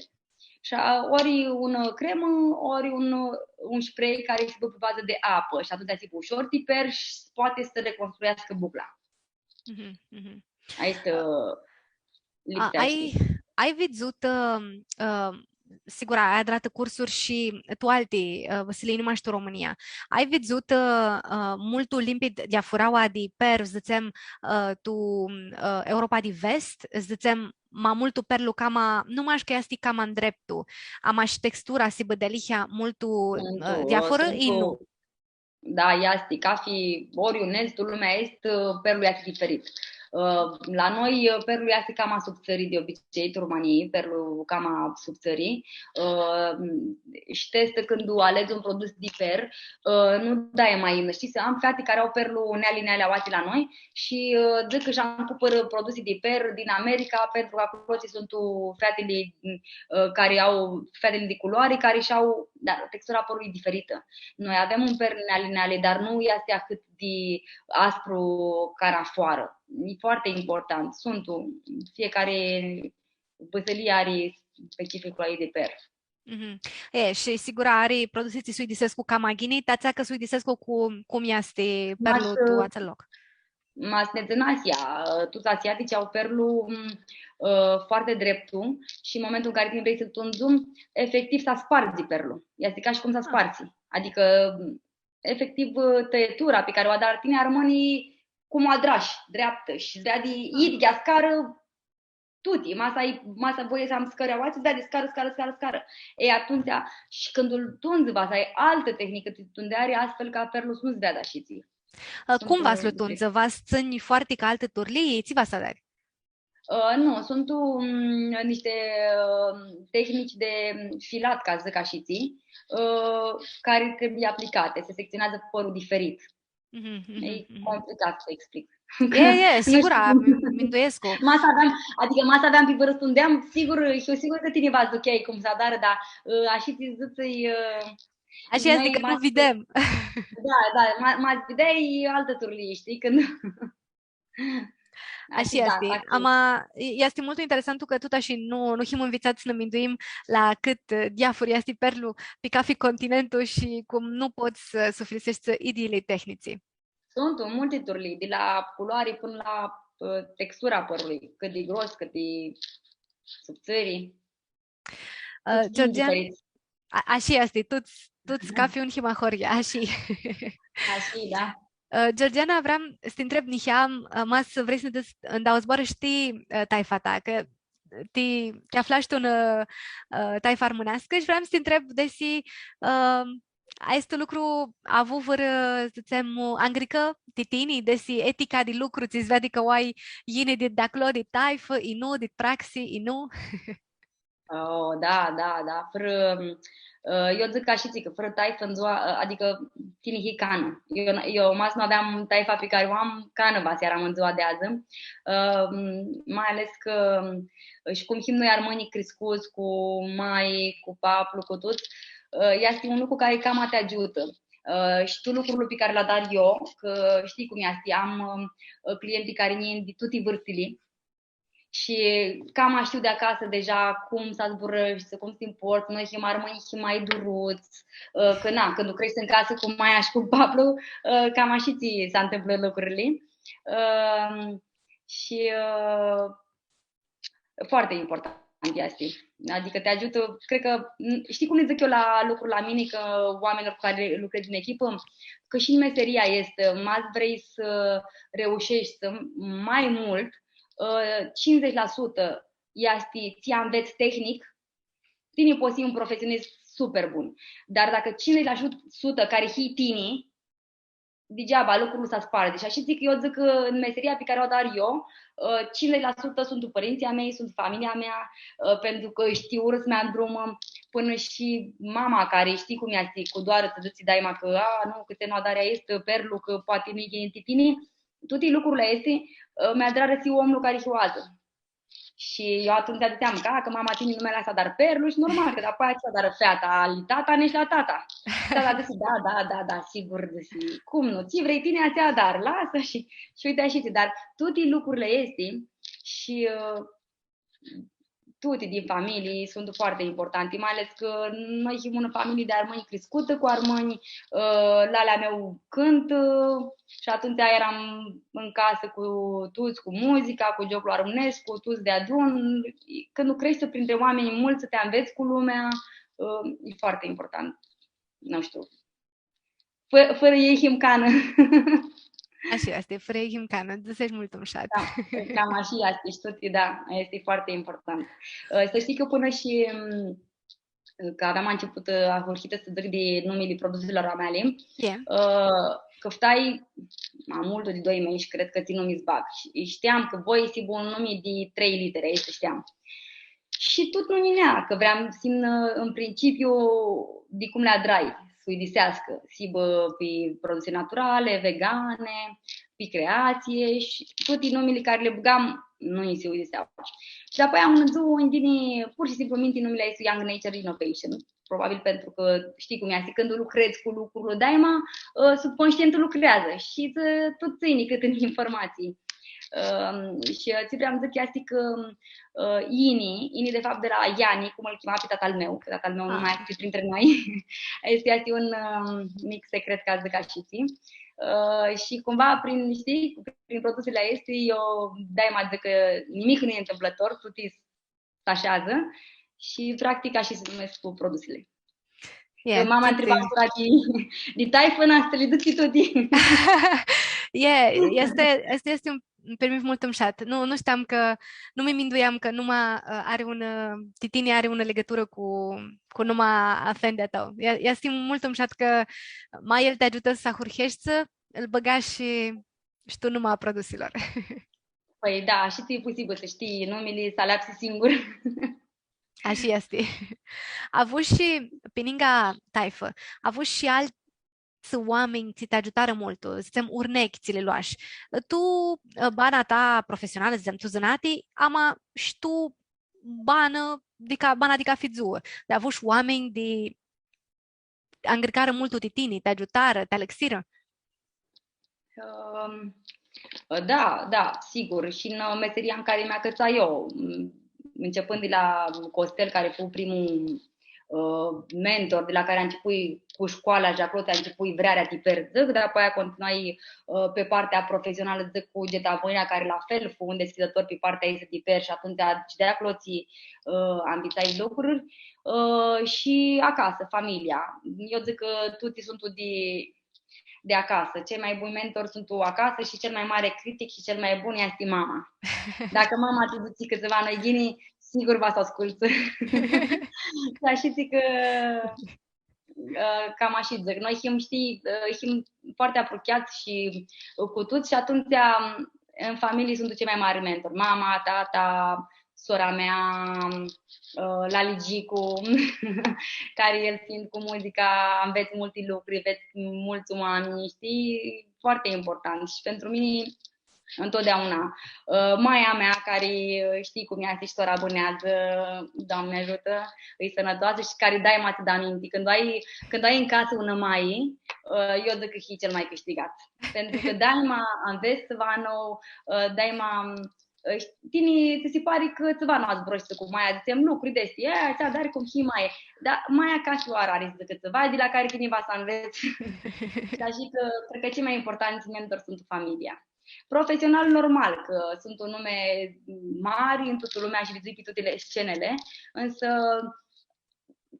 Și, ã, ori unã cremã, ori un, un spray care este pe bază de apă și atunci este ușor ti per și poate să reconstruiască bucla. Mhm, mhm. Aestã, ã, lipseashti. A, ai, ai vidzutã, ã, sigur, ai adratã cursuri shi tu alti, ã, vãsilii, nu mash tu Romãnia. Ai vidzutã, ã, ã, multu limpidi diafuraua di per, dzãtsem, ã, tu, ã, Europa di Vest, dzãtsem, ma multu perlu cama, nu mash cã easti cama ndreptu, ama shi textura s-hibã dealihea multu, ã, diaforã, i nu? Da, easti, cafi, oriunde tu lumea easti, perlu easti diferit. Ã, la noi, ã, perlu easti cama subtsãri di obicei, tu Romãnii, perlu cama subtsãri. Ã, shi ti aestã cãndu aledz un produs di per, ã, nu dai ma imnã. Shtii, s-am feati cari au perlu neali, neali aoatsi la noi shi, ã, dzãc cã sh-am cumpãrã produsi di per din America, pentru cã aclo tsi suntu featili, ã, cari au, featili di culoari, cari sh-au, da, textura a pãrlui diferitã. Noi avem un per neali, neali, dar nu easti ahãt di aspru ca afoarã. E foarte important. Suntu, fiecare vãsilii ari specificul a ljei di per. Mhm. E, shi sigur ari produsi tsi s-uidisescu cama ghini, ti atsea cã s-uidisescu cu, cum easti perlu tu atsel loc. Ma s-nã dzãnã ashi, tuts asiatici au perlu, m, ã, foarte dreptu shi în momentul în care tini vrei s-lu tundzi, efectiv s-aspardzi perlu. Easti ca shi cum s-aspartsi. Adicã, m, efectiv, ã, tãietura pi cari u adari tini armãni cum u adrash, dreaptã shi s-veadi idyea scarã, tuti, ma s-ai, ma s-ai voie s-am scãri aoatsi, s-veadi scarã, scarã, scarã, scarã. E, atumtsea, shi cãndu lu tundzi, va s-ai altã tehnicã di tundeari, astfel ca perlu s-nu s-veadã ashitsi. Ã, cum va s-lu tundzi? Va s-tsãnj foarti ca altã turlii? Tsi va s-adari? Ã, nu, suntu, mm, niște, ã, tehnici de filat, ca s-dzãc ashitsi, ã, cari trebuie aplicate, se secționează părul diferit. Mhm, mhm, mhm. E complicat s-explic. E, e, sigur, minduescu. Ma s-aveam, adicã ma s-aveam pi vãrã s-tundeam, sigur, hiu sigur cã tini va s-ducheai cum s-adarã, dar, ã, ashitsi dzãts, ã, ashi easti, cã nu videm. Da, da, ma, ma s-videai altã turlii, shtii, cãndu Ashi easti. Ama, e, easti multu interesantu cã tut ashi nu, nu him nvitsats s-nã minduim la cãt, ã, diafur easti perlu pi cafi continentu shi cum nu pots s-, s-ufilseshti idyili tehnitsi. Suntu multi turlii, di la culoari pãnã la, ã, textura a pãrlui, cãt di gros, cãt di subtsãri. Ã, Georgiana, ashi easti, tuts, tuts cafi un him ahoryea, ashi. Ashi, da. Ã, Georgiana, vream s-ti ntreb niheam, ã, ma s-vrei s-nã dzãts ndauã zboarã shi ti, ã, taifa ta, cã ti, ti aflash tu unã, ã, ã, taifã armãneascã shi vream s-ti ntreb desi, ã, aestu lucru avu vãrã, s-dzãtsem, angricã ti tini, desi etica di lucru, tsi s-veadi cã u ai yini di, di aclo, di taifã, i nu, di praxi, i nu? Oh, da, da, da, fãrã, ã, eu dzãc ca shi tsi, cã fãrã taifã tu dzua, ã, adicã tini hii canã. Eu, eu ma s-nu aveam taifa pi cari u am, canã va s-earam tu dzua di adzã. Ã, mai ales cã, ã, shi cum him noi armãnjlji criscuts cu mai, cu paplu, cu tuts, ã, easti un lucru cari cama ti agiutã. Ã, shi tu lucrul pi cari lu adar eu, cã shtii cum easti, am, ã, clienti cari nj-yin di tuti vãrstili, shi cama shtiu di acasã deja cum s-zburãshti, cum s-ti mports, noi him armãnj, him ma duruts, ã, cã, na, cãndu creshti tu casã cu maia shi cu paplu, ã, cama ashitsi s-ntãmplã lucrurli. Ã, shi, ã, foarte important easti. Adicã ti agiutã, cred cã, n-, shtii cum lã dzãc eu la lucru la mini, cã oaminjlor cu cari lucredz tu echipã, cã shi tu meseria aestã, ma s-vrei s-reusheshti s-, ma multu, ã, cincizeci la sută easti tsi anvets tehnic, tini pots s-hii un profesionist super bun. Dar dacã cincizeci la sută cari hii tini, digeaba, lucrul s-aspardzi. Shi ashi dzãc, eu dzãc cã tu meseria pi cari u adar eu, ã, cincizeci la sută suntu pãrintsãlj a mei, suntu familia mea, ã, pentru cã shtiu s-mi andrumã, pãnã shi mama cari shtii cum easti, cu doarã tsã dzãtsi daima cã, a, nu, cãtse nu adari aestu perlu, cã poati nu-i ghini ti tini, tuti lucrurli aesti, ã, mi adrarã s-hiu omlu cari hiu adzã. Shi eu atumtsea dzãtseam, ca, cã mama tini nu mi lasã s-adar perlu shi normal, cã dapoaia tsi adarã feata, ali tata, nitsi la tata. Tata dzãsi, da, da, da, da, sigur, dzãsi, cum nu, tsi vrei tini, atsea adar, lasã shi, shi uite ashi, dar tuti lucrurli aesti shi, ã, tuti din familii suntu foarte importanti, mai ales cã noi him unã familii di armãnj criscutã cu armãnj, ã, lalea meu cãntã shi atumtsea eram în casă cu tuts, cu muzica, cu gioclu armãnescu, cu tuts deadun. Cãndu creshti printre oaminj multsã, ti anvets cu lumea, ã, e foarte important. Nu știu. Fã-, fãrã elj him canã. Ashi easti, fãrã elj him canã, dzãsesh multu mushat. Da, cam ashi easti, shtii, da, este foarte important. Ã, să știi că până și, m, cã aveam început, ã, ahurhitã s-dzãc di numili produselor a meali, ã, cãftai ma multu di doi mesh, cred cã tsi numi s-bag. Shi shteam cã voi s-hibã un numi di trei literi, aestã shteam. Shi tut nu yinea, cã vream s-imnã, în principiu, di cum li adrai, s-uidiseascã, s-hibã pi produse naturale, vegane, pi creație shi tuti numili cari li bãgam, nu nji s-uidisea. Shi dapoaia unã dzuã nji yini pur shi simplu minti numili aestu Young Nature Innovation. Probabil pentru cã, shtii cum easti, cãndu lucredz cu lucrul, daima, ã, subconștientul lucrează shi tsi, tut tsãni cãtã informații. Ã, shi, ã, tsi vream s-dzãc easti cã, ã, yini, yini de fapt de la Iani, cum lu chema pi tatal meu, cã tatal meu nu ma easti printre noi. Aestu easti un, ã, mic secret, ca s-dzãc ashi, shtii? Ã, shi cumva prin, shtii, prin produsili aesti, eu daima dzãc cã nimic nu e întâmplător, tuti s-asheadzã shi, practic, ashi s-numescu produsili. E, cã mama tuti ntriba tora di, di taifã, na, s-li duc tuti. E, easti, easti, easti un, pi mini multu mushat. Nu, nu shteam cã, nu mi minduiam cã numa, ã, ari unã, ã, ti tini ari unã ligãturã cu, cu numa afendi a tãu. E, easti multu mushat cã ma el ti agiutã s-ahurheshti, lu bãgash shi, shi tu numa a produsilor. Pãi da, shi tsi-i pusibã s-shtii numili, s-aleapsi singur. Ashi easti. Avushi, pi ningã taifã, avushi shi altsã oaminj tsi ti agiutarã multu, dzãtsem, urnechi tsi li loash. Tu, ã, bana ta profesionalã, dzãtsem, tu zãnati, ama shi tu banã, di ca, bana di cafi dzuã. Di avushi oaminj di angrãcarã multu ti tini, ti agiutarã, ti alãxirã? Ãm, da, da, sigur. Shi în, ã, meseria în care mi-acãtsai eu, m, începând de la Costel, care fu primul, ã, mentor, de la care începui cu școala și acolo ți-a începui vrearea ti per, dzãc, dar apoi continuai, ã, pe partea profesională, dzãc, cu Geta Bănea, care la fel fu un deschizător pe partea aestã ti per și atunci, deci, de acolo ți, ã, anvitsai lucruri. Ã, shi acasã, familia. Eu dzãc cã tuti suntu di, di acasã. Cei mai buni mentori suntu acasã shi cel mai mare critic shi cel mai bun easti mama. Dacã mama ti dzãtsi cãtsiva nu-i ghini, sigur va s-u ascultsã. Shi ashi dzãc cã, ã, cam ashi dzãc. Noi him, shtii, ã, him foarte aprucheats shi, ã, cu tuts shi atumtsea în familie suntu cei mai mari mentori. Mama, tata, sora mea, ã, lali Gicu, cari el fiind cu muzica, anvets multi lucruri, vedz multsã oaminj, shtii? Foarte important. Shi pentru mine, întotdeauna, ã, maia mea, cari, ã, shtii cum easti, shi tora bãneadzã, Doamne ajută, e sãnãtoasã shi cari daima tsã da minti. Cãndu ai, cãndu ai în casă unã maie, ã, eu dzãc cã hii cel mai câștigat. Pentru cã daima anvets tsiva nou, ã, daima ã, tini tsã si pari cã tsiva nu zburãshti cu maia, dzãtsem, lucruri di aesti, e, atsea, dar cum hii maie. Dar maia cafi oarã ari s-dzãcã tsiva, di la cari tini va s-anvets. Shi ashi cã, cred cã cei mai importants mentori suntu familia. Profesional, normal, cã suntu nume mari în tutã lumea shi li vidzui pi tuti scenili, însă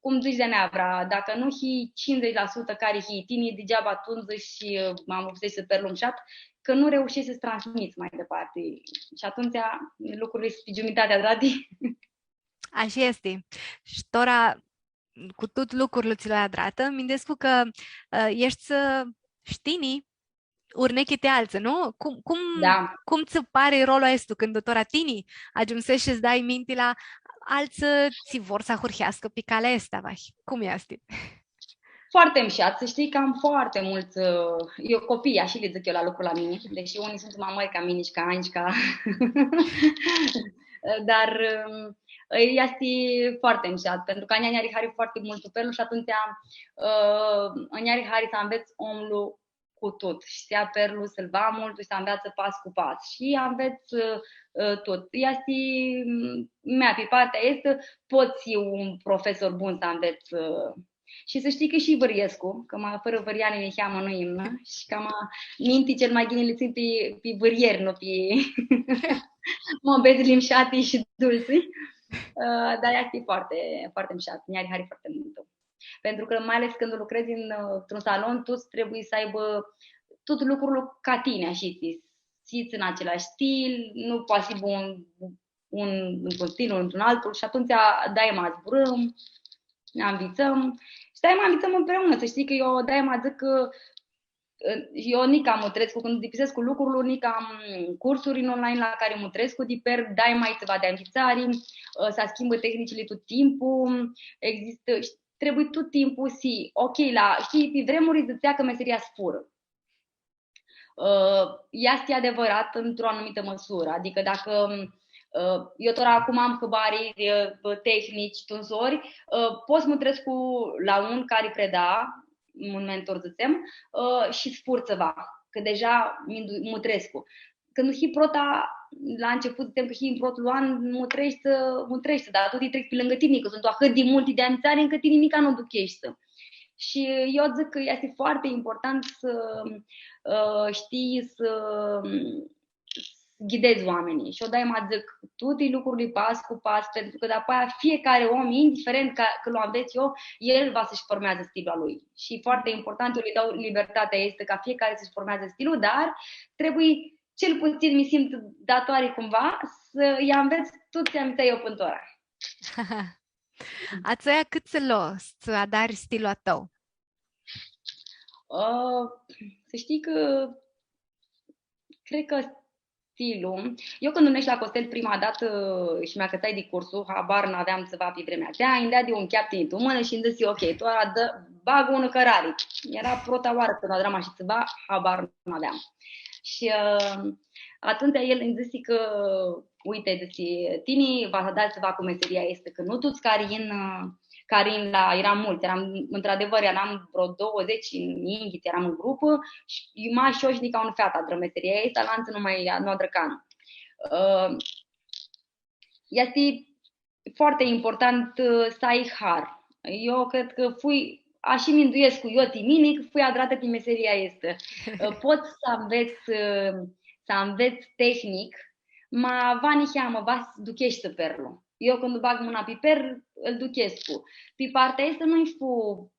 cum dzãts di neavra, dacã nu hii cincizeci la sută cari hii tini, degeaba tu dzãts shi, ã, ma oboseshti s-perlu mushat, cã nu reușești s-transmiți mai departe. Shi atumtsea lucrurli suntu pi giumitati adrati. Ashi easti. Shi tora, cu tut lucrul tsi lu ai adratã, minduescu cã, ã, eshti, ã, shi tini urnechi ti altsã, nu? Cum, cum, da, cum tsã pari rolul aestu cãndu tora tini agiumseshi s-dai minti la altsã tsi vor s-ahurheascã pi calea aestã, vahi? Cum easti? Foarte mushat, să știi că am foarte mulți, ã, eu copii, ashi li dzãc eu la lucru la mine, deși unii suntu ma mãri ca mini shi ca anj shi ca, dar, ã, easti foarte mushat, pentru cã a njia nj-ari hari foarte multu perlu shi atumtsea, ã, nj-ari hari s-anvets omlu cu tut. Shi s-lja perlu s-lu va multu shi s-anveatsã pas cu pas. Shi anvets, ã, ã, tut. Easti, m, mea, pi partea aestã, pot s-hiu un profesor bun s-anvets, ã, shi s-shtii cã shi vãryescu, cã ma fãrã vãryani niheamã nu imnã, shi cama minti cel ma ghini li tsãn pi, pi vãryeri, nu pi muabetsli mshati shi dultsi. Ã, dar easti foarte, foarte mshat, nj-ari hari foarte multu. Pentru că, mai ales când lucrezi în, într-un salon, toți trebuie să aibă tot lucrul ca tine, așa, să țină același stil, nu poate să aibă un, un, într-un stil, într-un altul și atunci daima zburăm, ne învățăm și daima învățăm împreună, să știi că eu daima zic că eu nica mutrescu, cãndu dipisescu lucrul, nica am cursuri în online la care mutrescu di per, daima ai tsiva di anvitsari, ã, s-schimbã tehnicile tot timpul, există, trebuie tot timpul să, ok, la, știi, pe vremuri zicea că meseria sfură. Ã, este adevărat într-o anumită măsură, adică dacă, ã, eu tot acum am hãbari, ã, tehnici, tunsori, ã, pot s-mutrescu la un care preda, un mentor, dzãtsem, ã, shi sfur tsiva, cã deja mindu-, mutrescu. Cãndu hii prota, la început, dzãtsem cã hii în protlu an, mutreshti, mutreshti, dar tut trec pe lângă tine, cã suntu ahãt di multi di anvitsari, încât tini nica nu aducheshti. Shi eu dzãc cã este foarte important să, ã, știi să, să ghidezi oamenii. Și eu daima zic, toate lucrurile pas cu pas, pentru că după aia fiecare om, indiferent că, că l-anveți eu, el va să-și formează stilul lui. Și foarte important, eu le dau libertatea, este ca fiecare să-și formează stilul, dar trebuie, cel puțin mi simt datoare cumva, să-i anveți tot ce am eu până ora. Atsea cãt tsã lo s-adari stilul a tãu? Ã, să știi că, cred că stilul, eu cãndu neshu la Costel prima datã shi mi-acãtsai di cursul, habar n-aveam tsiva pi vremea atsea, nj-deadi un cheapti tu mãnã shi nj-dzãsi, ok, tu ora dã, bagã unã cãrari. Era prota oarã cãndu adram ashi tsiva, habar n-aveam. Shi, ã, atumtsea el nj-dzãsi cã, uite, dzãsi, tini va s-adari tsiva cu meseria aestã, cã nu tuts cari yin, ã, cari yin la, eram multsã, eram, într-adevăr, eram vreo douăzeci în Inghit, eram în grupă și mash eu shi nica unã featã adrã meseria aestã, alantsã nu ma, nu adrã canã. Ã, este foarte important, ã, să ai har. Eu cred că fui, ashi minduescu eu ti mini, cã fui adratã ti meseria aestã. Ã, pots s-anvets, ã, s-anvets tehnic, ma va niheamã, va s-ducheshti perlu. Eu cãndu bag mãna pi per, ãl duchescu. Pi partea aestã nu-i fu,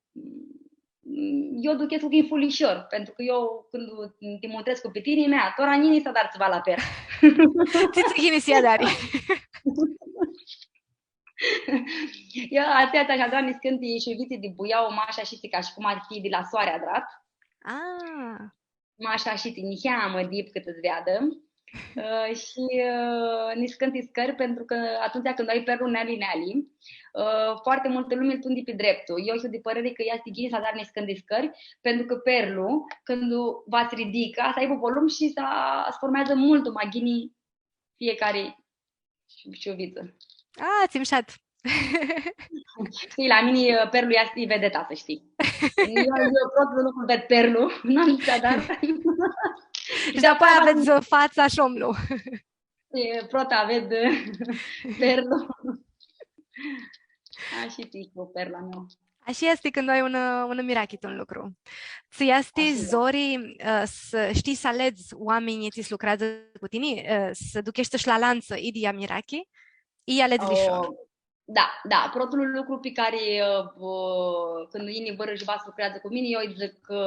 eu duchescu cã-i fu lishor, pentru cã eu cãndu ti mutrescu pi tini, mea, tora njini s-adari tsiva la per. Tsi tsã yini s-adari. Eu, atsea, atsea, niscãnti shuvitsi di buiau, mash ashitsi ca shi cum ar fi di la soari adrat. Ah. Mash ashitsi, niheamã dip cãt s-veadã. Ã, shi, ã, niscãnti scãri, pentru că atunci când ai perlu neali, neali, ã, foarte multă lume îl tundi pe dreptul. Eu sunt de părere că este ghini s-adari niscãnti scãri, pentru că perlu, cãndu va s-ridicã, s-aibã volum shi s-, s-formează mult mai ghini fiecare shuvitsã. Ah, tsi mshat. Shtii, la mini, ã, perlu easti vedeta, s-shtii. Eu, eu protlu lucru ved perlu, n-am tsi s-adar. Shi apoi avets, ã, fatsa shi omlu. E, prota ved, ã, perlu. Ashi tsi cu perlu a meu. Ashi easti cãndu ai unã, unã mirachi tu un lucru. Tsi easti zori, ã, s-shtii s-aledz oaminjlji tsi s-lucreadzã cu tini, ã, s-ducheshti shi la alantsã idyea mirachi, i aledz lishor. Da, da. Protlu lucru pi cari, ã, ã, cãndu yini vãrã shi va s-lucreadzã cu mini, eu lji dzãc, ã,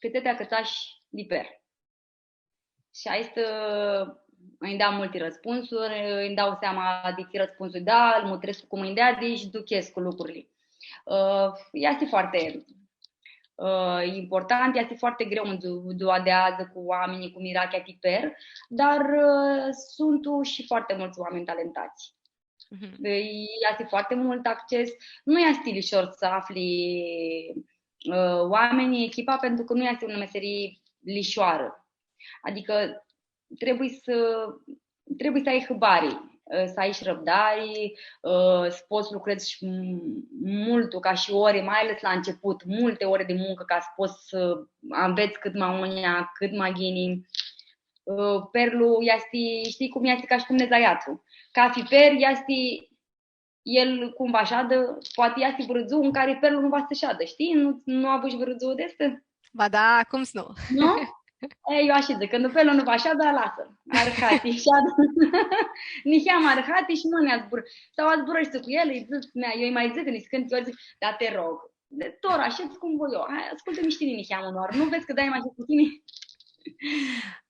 cãtse ti acãtsash di per. Shi aestã, ã, nj-da multi răspunsuri, nj-dau seama di tsi răspunsuri da, lu mutrescu cum nj-deadi shi duchescu lucrurli. Ã, easti foarte, ã, important, easti foarte greu în zi-, ziua de azi cu oamenii, cu mirachea ti per, dar, ã, suntu shi foarte mulți oameni talentați. Mhm. Easti foarte mult acces, nu easti lishor s-afli, ã, oamenii, echipa, pentru că nu este o meserie lishor. Adică trebuie să, trebuie să ai hãbari. ã, s-ai shi răbdari, ã, s-pots s-lucredz shi m-, multu ca shi ore, mai ales la început, multe ore de muncă ca s-pots s-anvets cãt ma unea, cãt ma ghini. Ã, perlu easti, shtii cum easti, ca shi cum nedz la iatru. Cathi per easti el cum va shadã, poati easti vãrã dzuã tu cari perlu nu va s-shadã, shtii? Nu, nu avush vãrã dzuã di aestã? Ba da, cum s-nu? Nu? E, eu ashi dzãc, cãndu perlu nu va shadã, alasã-l. Arhati, shadã. Niheamã arhati shi mãni azburã. Sau azburãshti cu el, lji dzãts, mea, eu lji ma dzãc, niscãnti ori dzãc, da, te rog. De tora, shedz cum voi eu. Hai, ascultã-mi shi tini niheamã unãoarã. Nu vedz cã dai ma shi cu tini?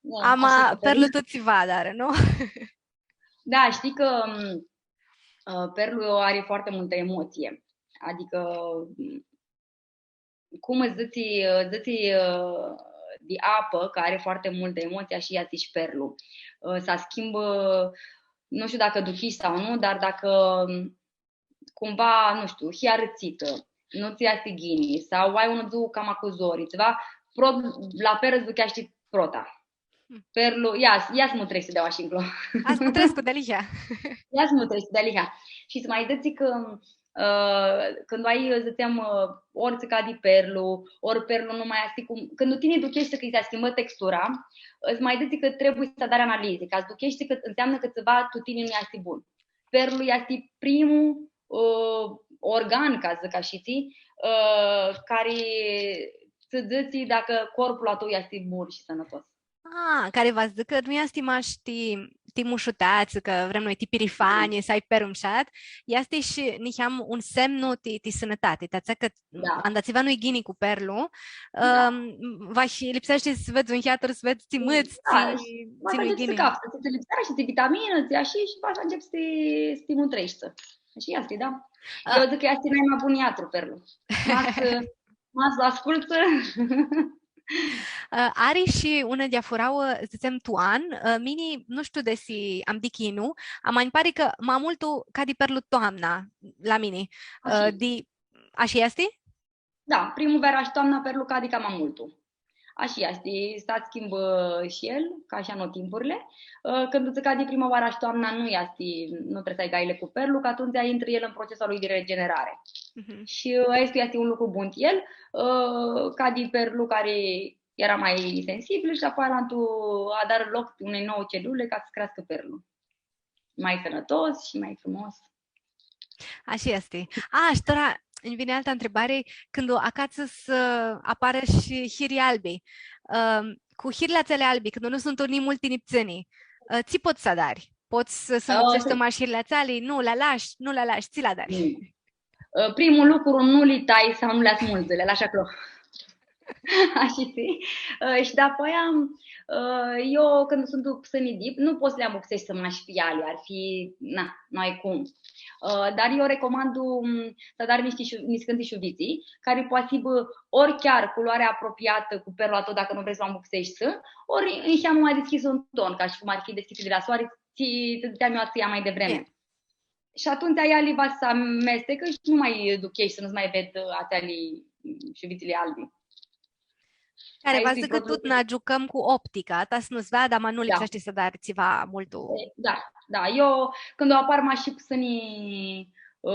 Da, ama, ashi cã perlu tut tsi va adarã, nu? Da, shtii cã, m, ã, perlu are foarte multă emoție. Adică, m, cum îți zici, ă, zici, ă, de apă, care are foarte multă emoție, ashi easti shi perlu. Ă, s-schimbã, nu știu dacă duchishi sau nu, dar dacă, m, cumva, nu știu, hii arãtsitã, nu tsã easti ghini, sau ai unã dzuã cama cu zori, tsiva, prot la per s-ducheashti prota. Perlu, ia, ia s-mutreshti di aoa shi nclo. Ia s-mutrescu dealihea. Ia s-mutreshti dealihea. Shi s-ma dzãtsi cã, ã, cãndu ai, dzãtsem, ã, ori tsã cadi perlu, ori perlu nu ma easti cum, cãndu tini ducheshti cã tsã s-schimbã textura, s-ma dzãtsi cã trebuie s-adari analizi, ca s-ducheshti cã înseamnă cã tsiva tu tini nu easti bun. Perlu easti primul, ã, organ, ca s-dzãc ashitsi, ã, cari tsã dzãtsi dacã corpul a tãu easti bun shi sãnãtos. Ah, cari va s-dzãcã cã nu easti mash ti, ti mushuteatsã, cã vrem noi, ti pirifanie, s-ai perlu mushat, easti shi niheam un semnu ti, ti sãnãtati. Ti atsea cã anda tsiva nu-i ghini cu perlu, ã, va shi lipseashti s-vedz un hiatru, s-vedz tsi mãts, tsi, tsi nu-i ghini. Tsi lipseashti, tsi vitaminã, tsi ashi shi va s-ancepi s-ti, s-ti mutreshti. Ashi easti, da. Eu dzãc cã easti nai ma bun hiatru perlu. Ma s-, ma s-lu ascultsã. Ã, ari shi unã diafurauã, dzãtsem, tu an, ã, mini, nu shtiu desi am dichinu, ama nji pari cã ma multu cadi perlu toamna la mini. Ã, di, ashi easti? Da, primãveara shi toamna perlu cadi cama multu. Ashi easti, s-schimbã shi el, ca shi anotimpurile. Ã, cãndu tsã cadi primãveara shi toamna, nu easti, nu trebuie s-ai gaile cu perlu, cã atumtsea intrã el în procesul lui de regenerare. Mhm. Shi, ã, aestu easti un lucru bun ti el, ã, cadi perlu cari eara ma sensibil shi apoi alantu adarã loc unei noi celule ca s-creascã perlu. Ma sãnãtos shi ma frumos. Ashi easti. A, shi tora nji vini altã ntribari, cãndu acatsã s-aparã shi hiri albi. Ãm, cu hirli atseali albi, cãndu nu suntu ni multi ni ptsãni, ã, tsi pots s-adari? Pots s-, s-nuptseshti mash hirli atseali? Nu, li alash, nu li alash, tsi li adari? Mm. Ã, primul lucru, nu li tai sau nu li asmuldzã, li alash aclo. Ashi, shtii? Ã, shi dapoaia, ã, eu, cãndu suntu ptsãni dip, nu pots s-li ambupseshti mash pi eali, ar fi, na, nu ai cum. Ã, dar eu recomandu, m, s-adari nishti shu-, niscãnti shuvitsi, cari poati s-aibã ori chiar culoarea apropiatã cu perlu a tãu, dacã nu vrei s-lu ambupseshti, ori niheamã ma dishcljisã un ton, ca shi cum ar fi dishcljisã di la soari, tsi, tsi dzãtseam eu atsea mai devreme. E. Shi atumtsea eali va s-amestecã shi nu ma ducheshti, nu s-ma ved, ã, atseali, m, shuvitsili albi. Cari va s-dzãcã cã tut nã giucãm cu optica, ta s-nu s-veadã, ama nu lipseashti s-adari tsiva multu. E, da, da. Eu, cãndu apar mash ptsãni, ã,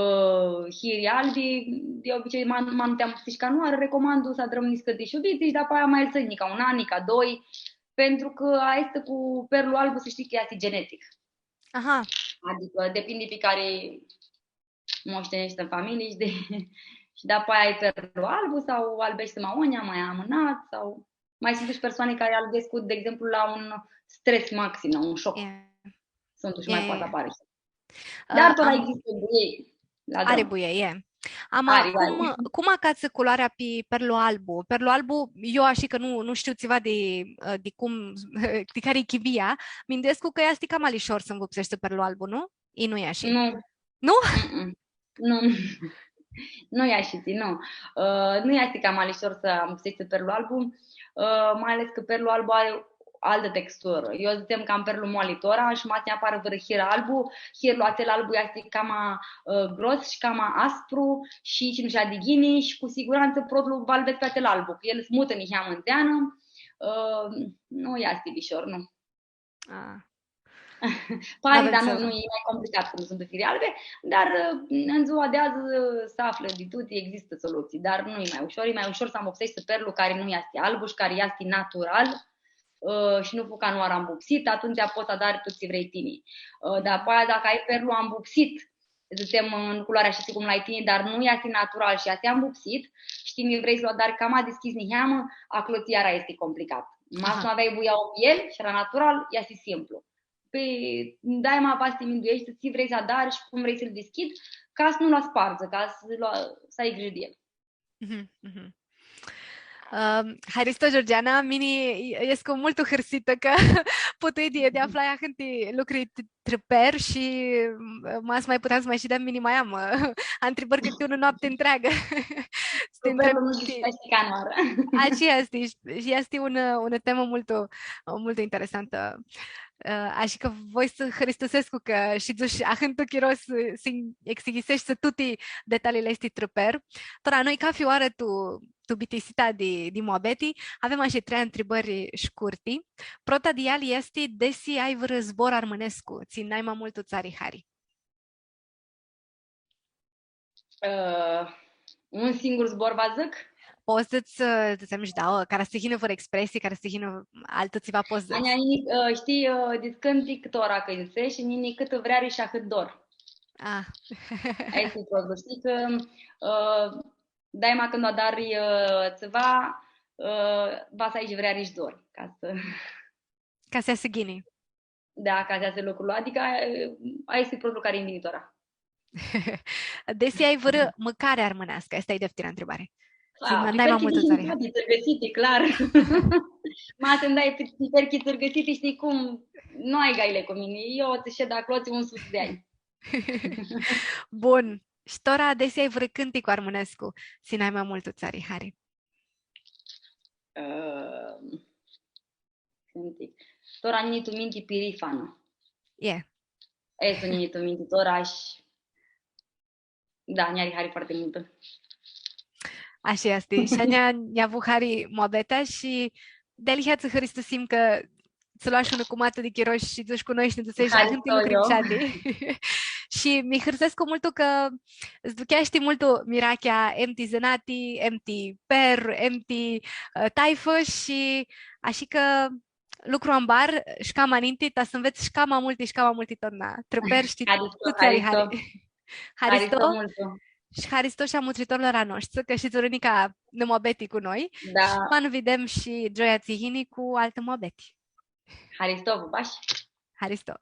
hiri albi, de obicei, ma, ma nu ti ambupsish canãoarã, recomandu s-adrãm niscãnti shuvitsi shi dapoaia ma lji tsãnj nica un an, nica doi, pentru cã aestã cu perlu albu, s-shtii cã easti genetic. Aha. Adicã depinde pi cari moshteneshti tu familii shi di, shi dapoaia ai perlu albu sau albeshti ma agonja, ma amãnat, sau ma suntu shi persoani cari albescu, de exemplu, la un stres maxim, la un shoc. E. Suntu shi ma poati s-aparã shi. Dar tora existã buiei. Ari buiei, e. Ama, cum, cum acatsã culoarea pi perlu albu? Perlu albu, eu ashi cã nu, nu shtiu tsiva di, ã, di cum, di cari-i chivia, minduescu cã easti cama lishor s-nvupseshti perlu albu, nu? I nu e ashi. Nu. Nu? Mm-mm. Nu. Nu e ashi, nu. Ã, nu easti cama lishor s-anvupseshti perlu albu, ã, mai ales cã perlu albu ari altã texturã. Eu dzãtsem cã am perlu moali tora shi ma s-nj-aparã vãrã hir albu, hirlu atsel albu easti cama, ã, gros shi cama aspru shi tsi nu shadi ghini shi cu sigurantsã protlu va-l vedz pi atsel albu, cã el s-mutã niheamã ndzeanã, ã, nu easti lishor, nu. A. Pari, dar nu, nu, e mai complicat cum suntu firi albi, dar, ã, în ziua de azi, ã, s-aflã di tuti, existã soluții, dar nu e mai ușor, e mai ușor s-anvopseshti perlu cari nu easti albu shi cari easti natural, ã, shi nu fu canãoarã anvopsit, atumtsea pots s-adari tut tsi vrei tini. Ã, dar apoia, dacã ai perlu anvopsit, dzãtsem, în culoarea ashi cum l-ai tini, dar nu easti natural shi easti anvopsit, shi tini vrei s-lu adari cama dishcljis niheamã, aclo tsi iara easti complicat. Ma s-nu aveai vuia un el shi eara natural, easti simplu. Pãi, daima va s-ti mindueshti tsi vrei s-adari shi cum vrei s-lu dishcljidz, ca s-nu lu aspardzã, ca s-lu, s-ai grijã di el. Mhm, mhm. Ãm, haristo, Georgiana, mini escu multu hãrsitã cã putui di, di aflai ahãnti lucri t-, trã per shi, m-, ma s-ma puteam s-ma shidem, mini ma am, ã, ntribãri cãti unã noapti ntreagã. S-ti ntreb, nu shtii, shtii canãoarã. Ashi easti, shi, shi easti unã, unã temã multu, multu interesantã. Ã, ashi cã voi s-hãristusescu cã shidzush ahãntu chiro s-, s-exighiseshti tuti detaliili aesti trã per. Tora noi cafi oarã tu, tu bitisita di, di muabeti, avem ashi trei ntribãri shcurti. Prota di eali easti, desi ai vãrã zbor armãnescu, tsi nai ma multu ts-ari hari? Ã, un singur zbor va dzãc? Pots s-dzãts, ã, dzãtsem shi dauã, cari s-tsã yinã vãrã expresii, cari s-tsã yinã altã tsiva, pots s-dzãts. Anja, ã, shtii, ã, dit cãntic tora cãntsã shi nini cãtã vreari shi ahãt dor. Ah. Aestã e prota, shtii cã, ã, daima cãndu adari, ã, tsiva, ã, va s-ai shi vreari shi dor, ca s- Ca s-easã ghini. Da, ca s-easã lucrul. Adicã, ã, aestã e protlu cari nji yini tora. Desi ai vãrã mãcari armãneascã? Aestã e deftura ntribari. Tsi, a, ma, nai ma multu ts-ari. Piperchi tsãrgãsiti, clar. Ma s-nj-dai pi-, piperchi tsãrgãsiti, shtii cum, nu ai gaile cu mini. Eu tsã shed aclo, tsi un sut di anj. Bun. Shi tora, desi ai vãrã cãnticu armãnescu, tsi nai ma multu ts-ari hari? Ã, cãntic. Tora nj-yini tu minti Pirifanã. E. Aestã nj-yini tu minti tora shi, da, nj-ari hari foarte multu. Ashi easti. Shi a njia nj-avu hari muabetea shi dealihea tsã hãristusim cã tsã loash unã cumatã di chiro shi dush cu noi shi nã dusesh ahãnti lucri mushati. Shi mi hãrsescu multu cã s-ducheashti multu mirachea, em ti zãnati, em ti per, em ti, ã, taifã shi, ashi cã lucru ambar, shi cama ninti, ta s-anvets shi cama multi, shi cama multi totna, trã per shi tu tsi ari hari. Haristo. Haristo multu. Shi haristo shi a mutritorlor a noshtri, cã shi dzurãnica nã muabeti cu noi. Da. Shi va nã videm shi gioia tsi yini cu altã muabeti. Haristo, vã bash. Haristo.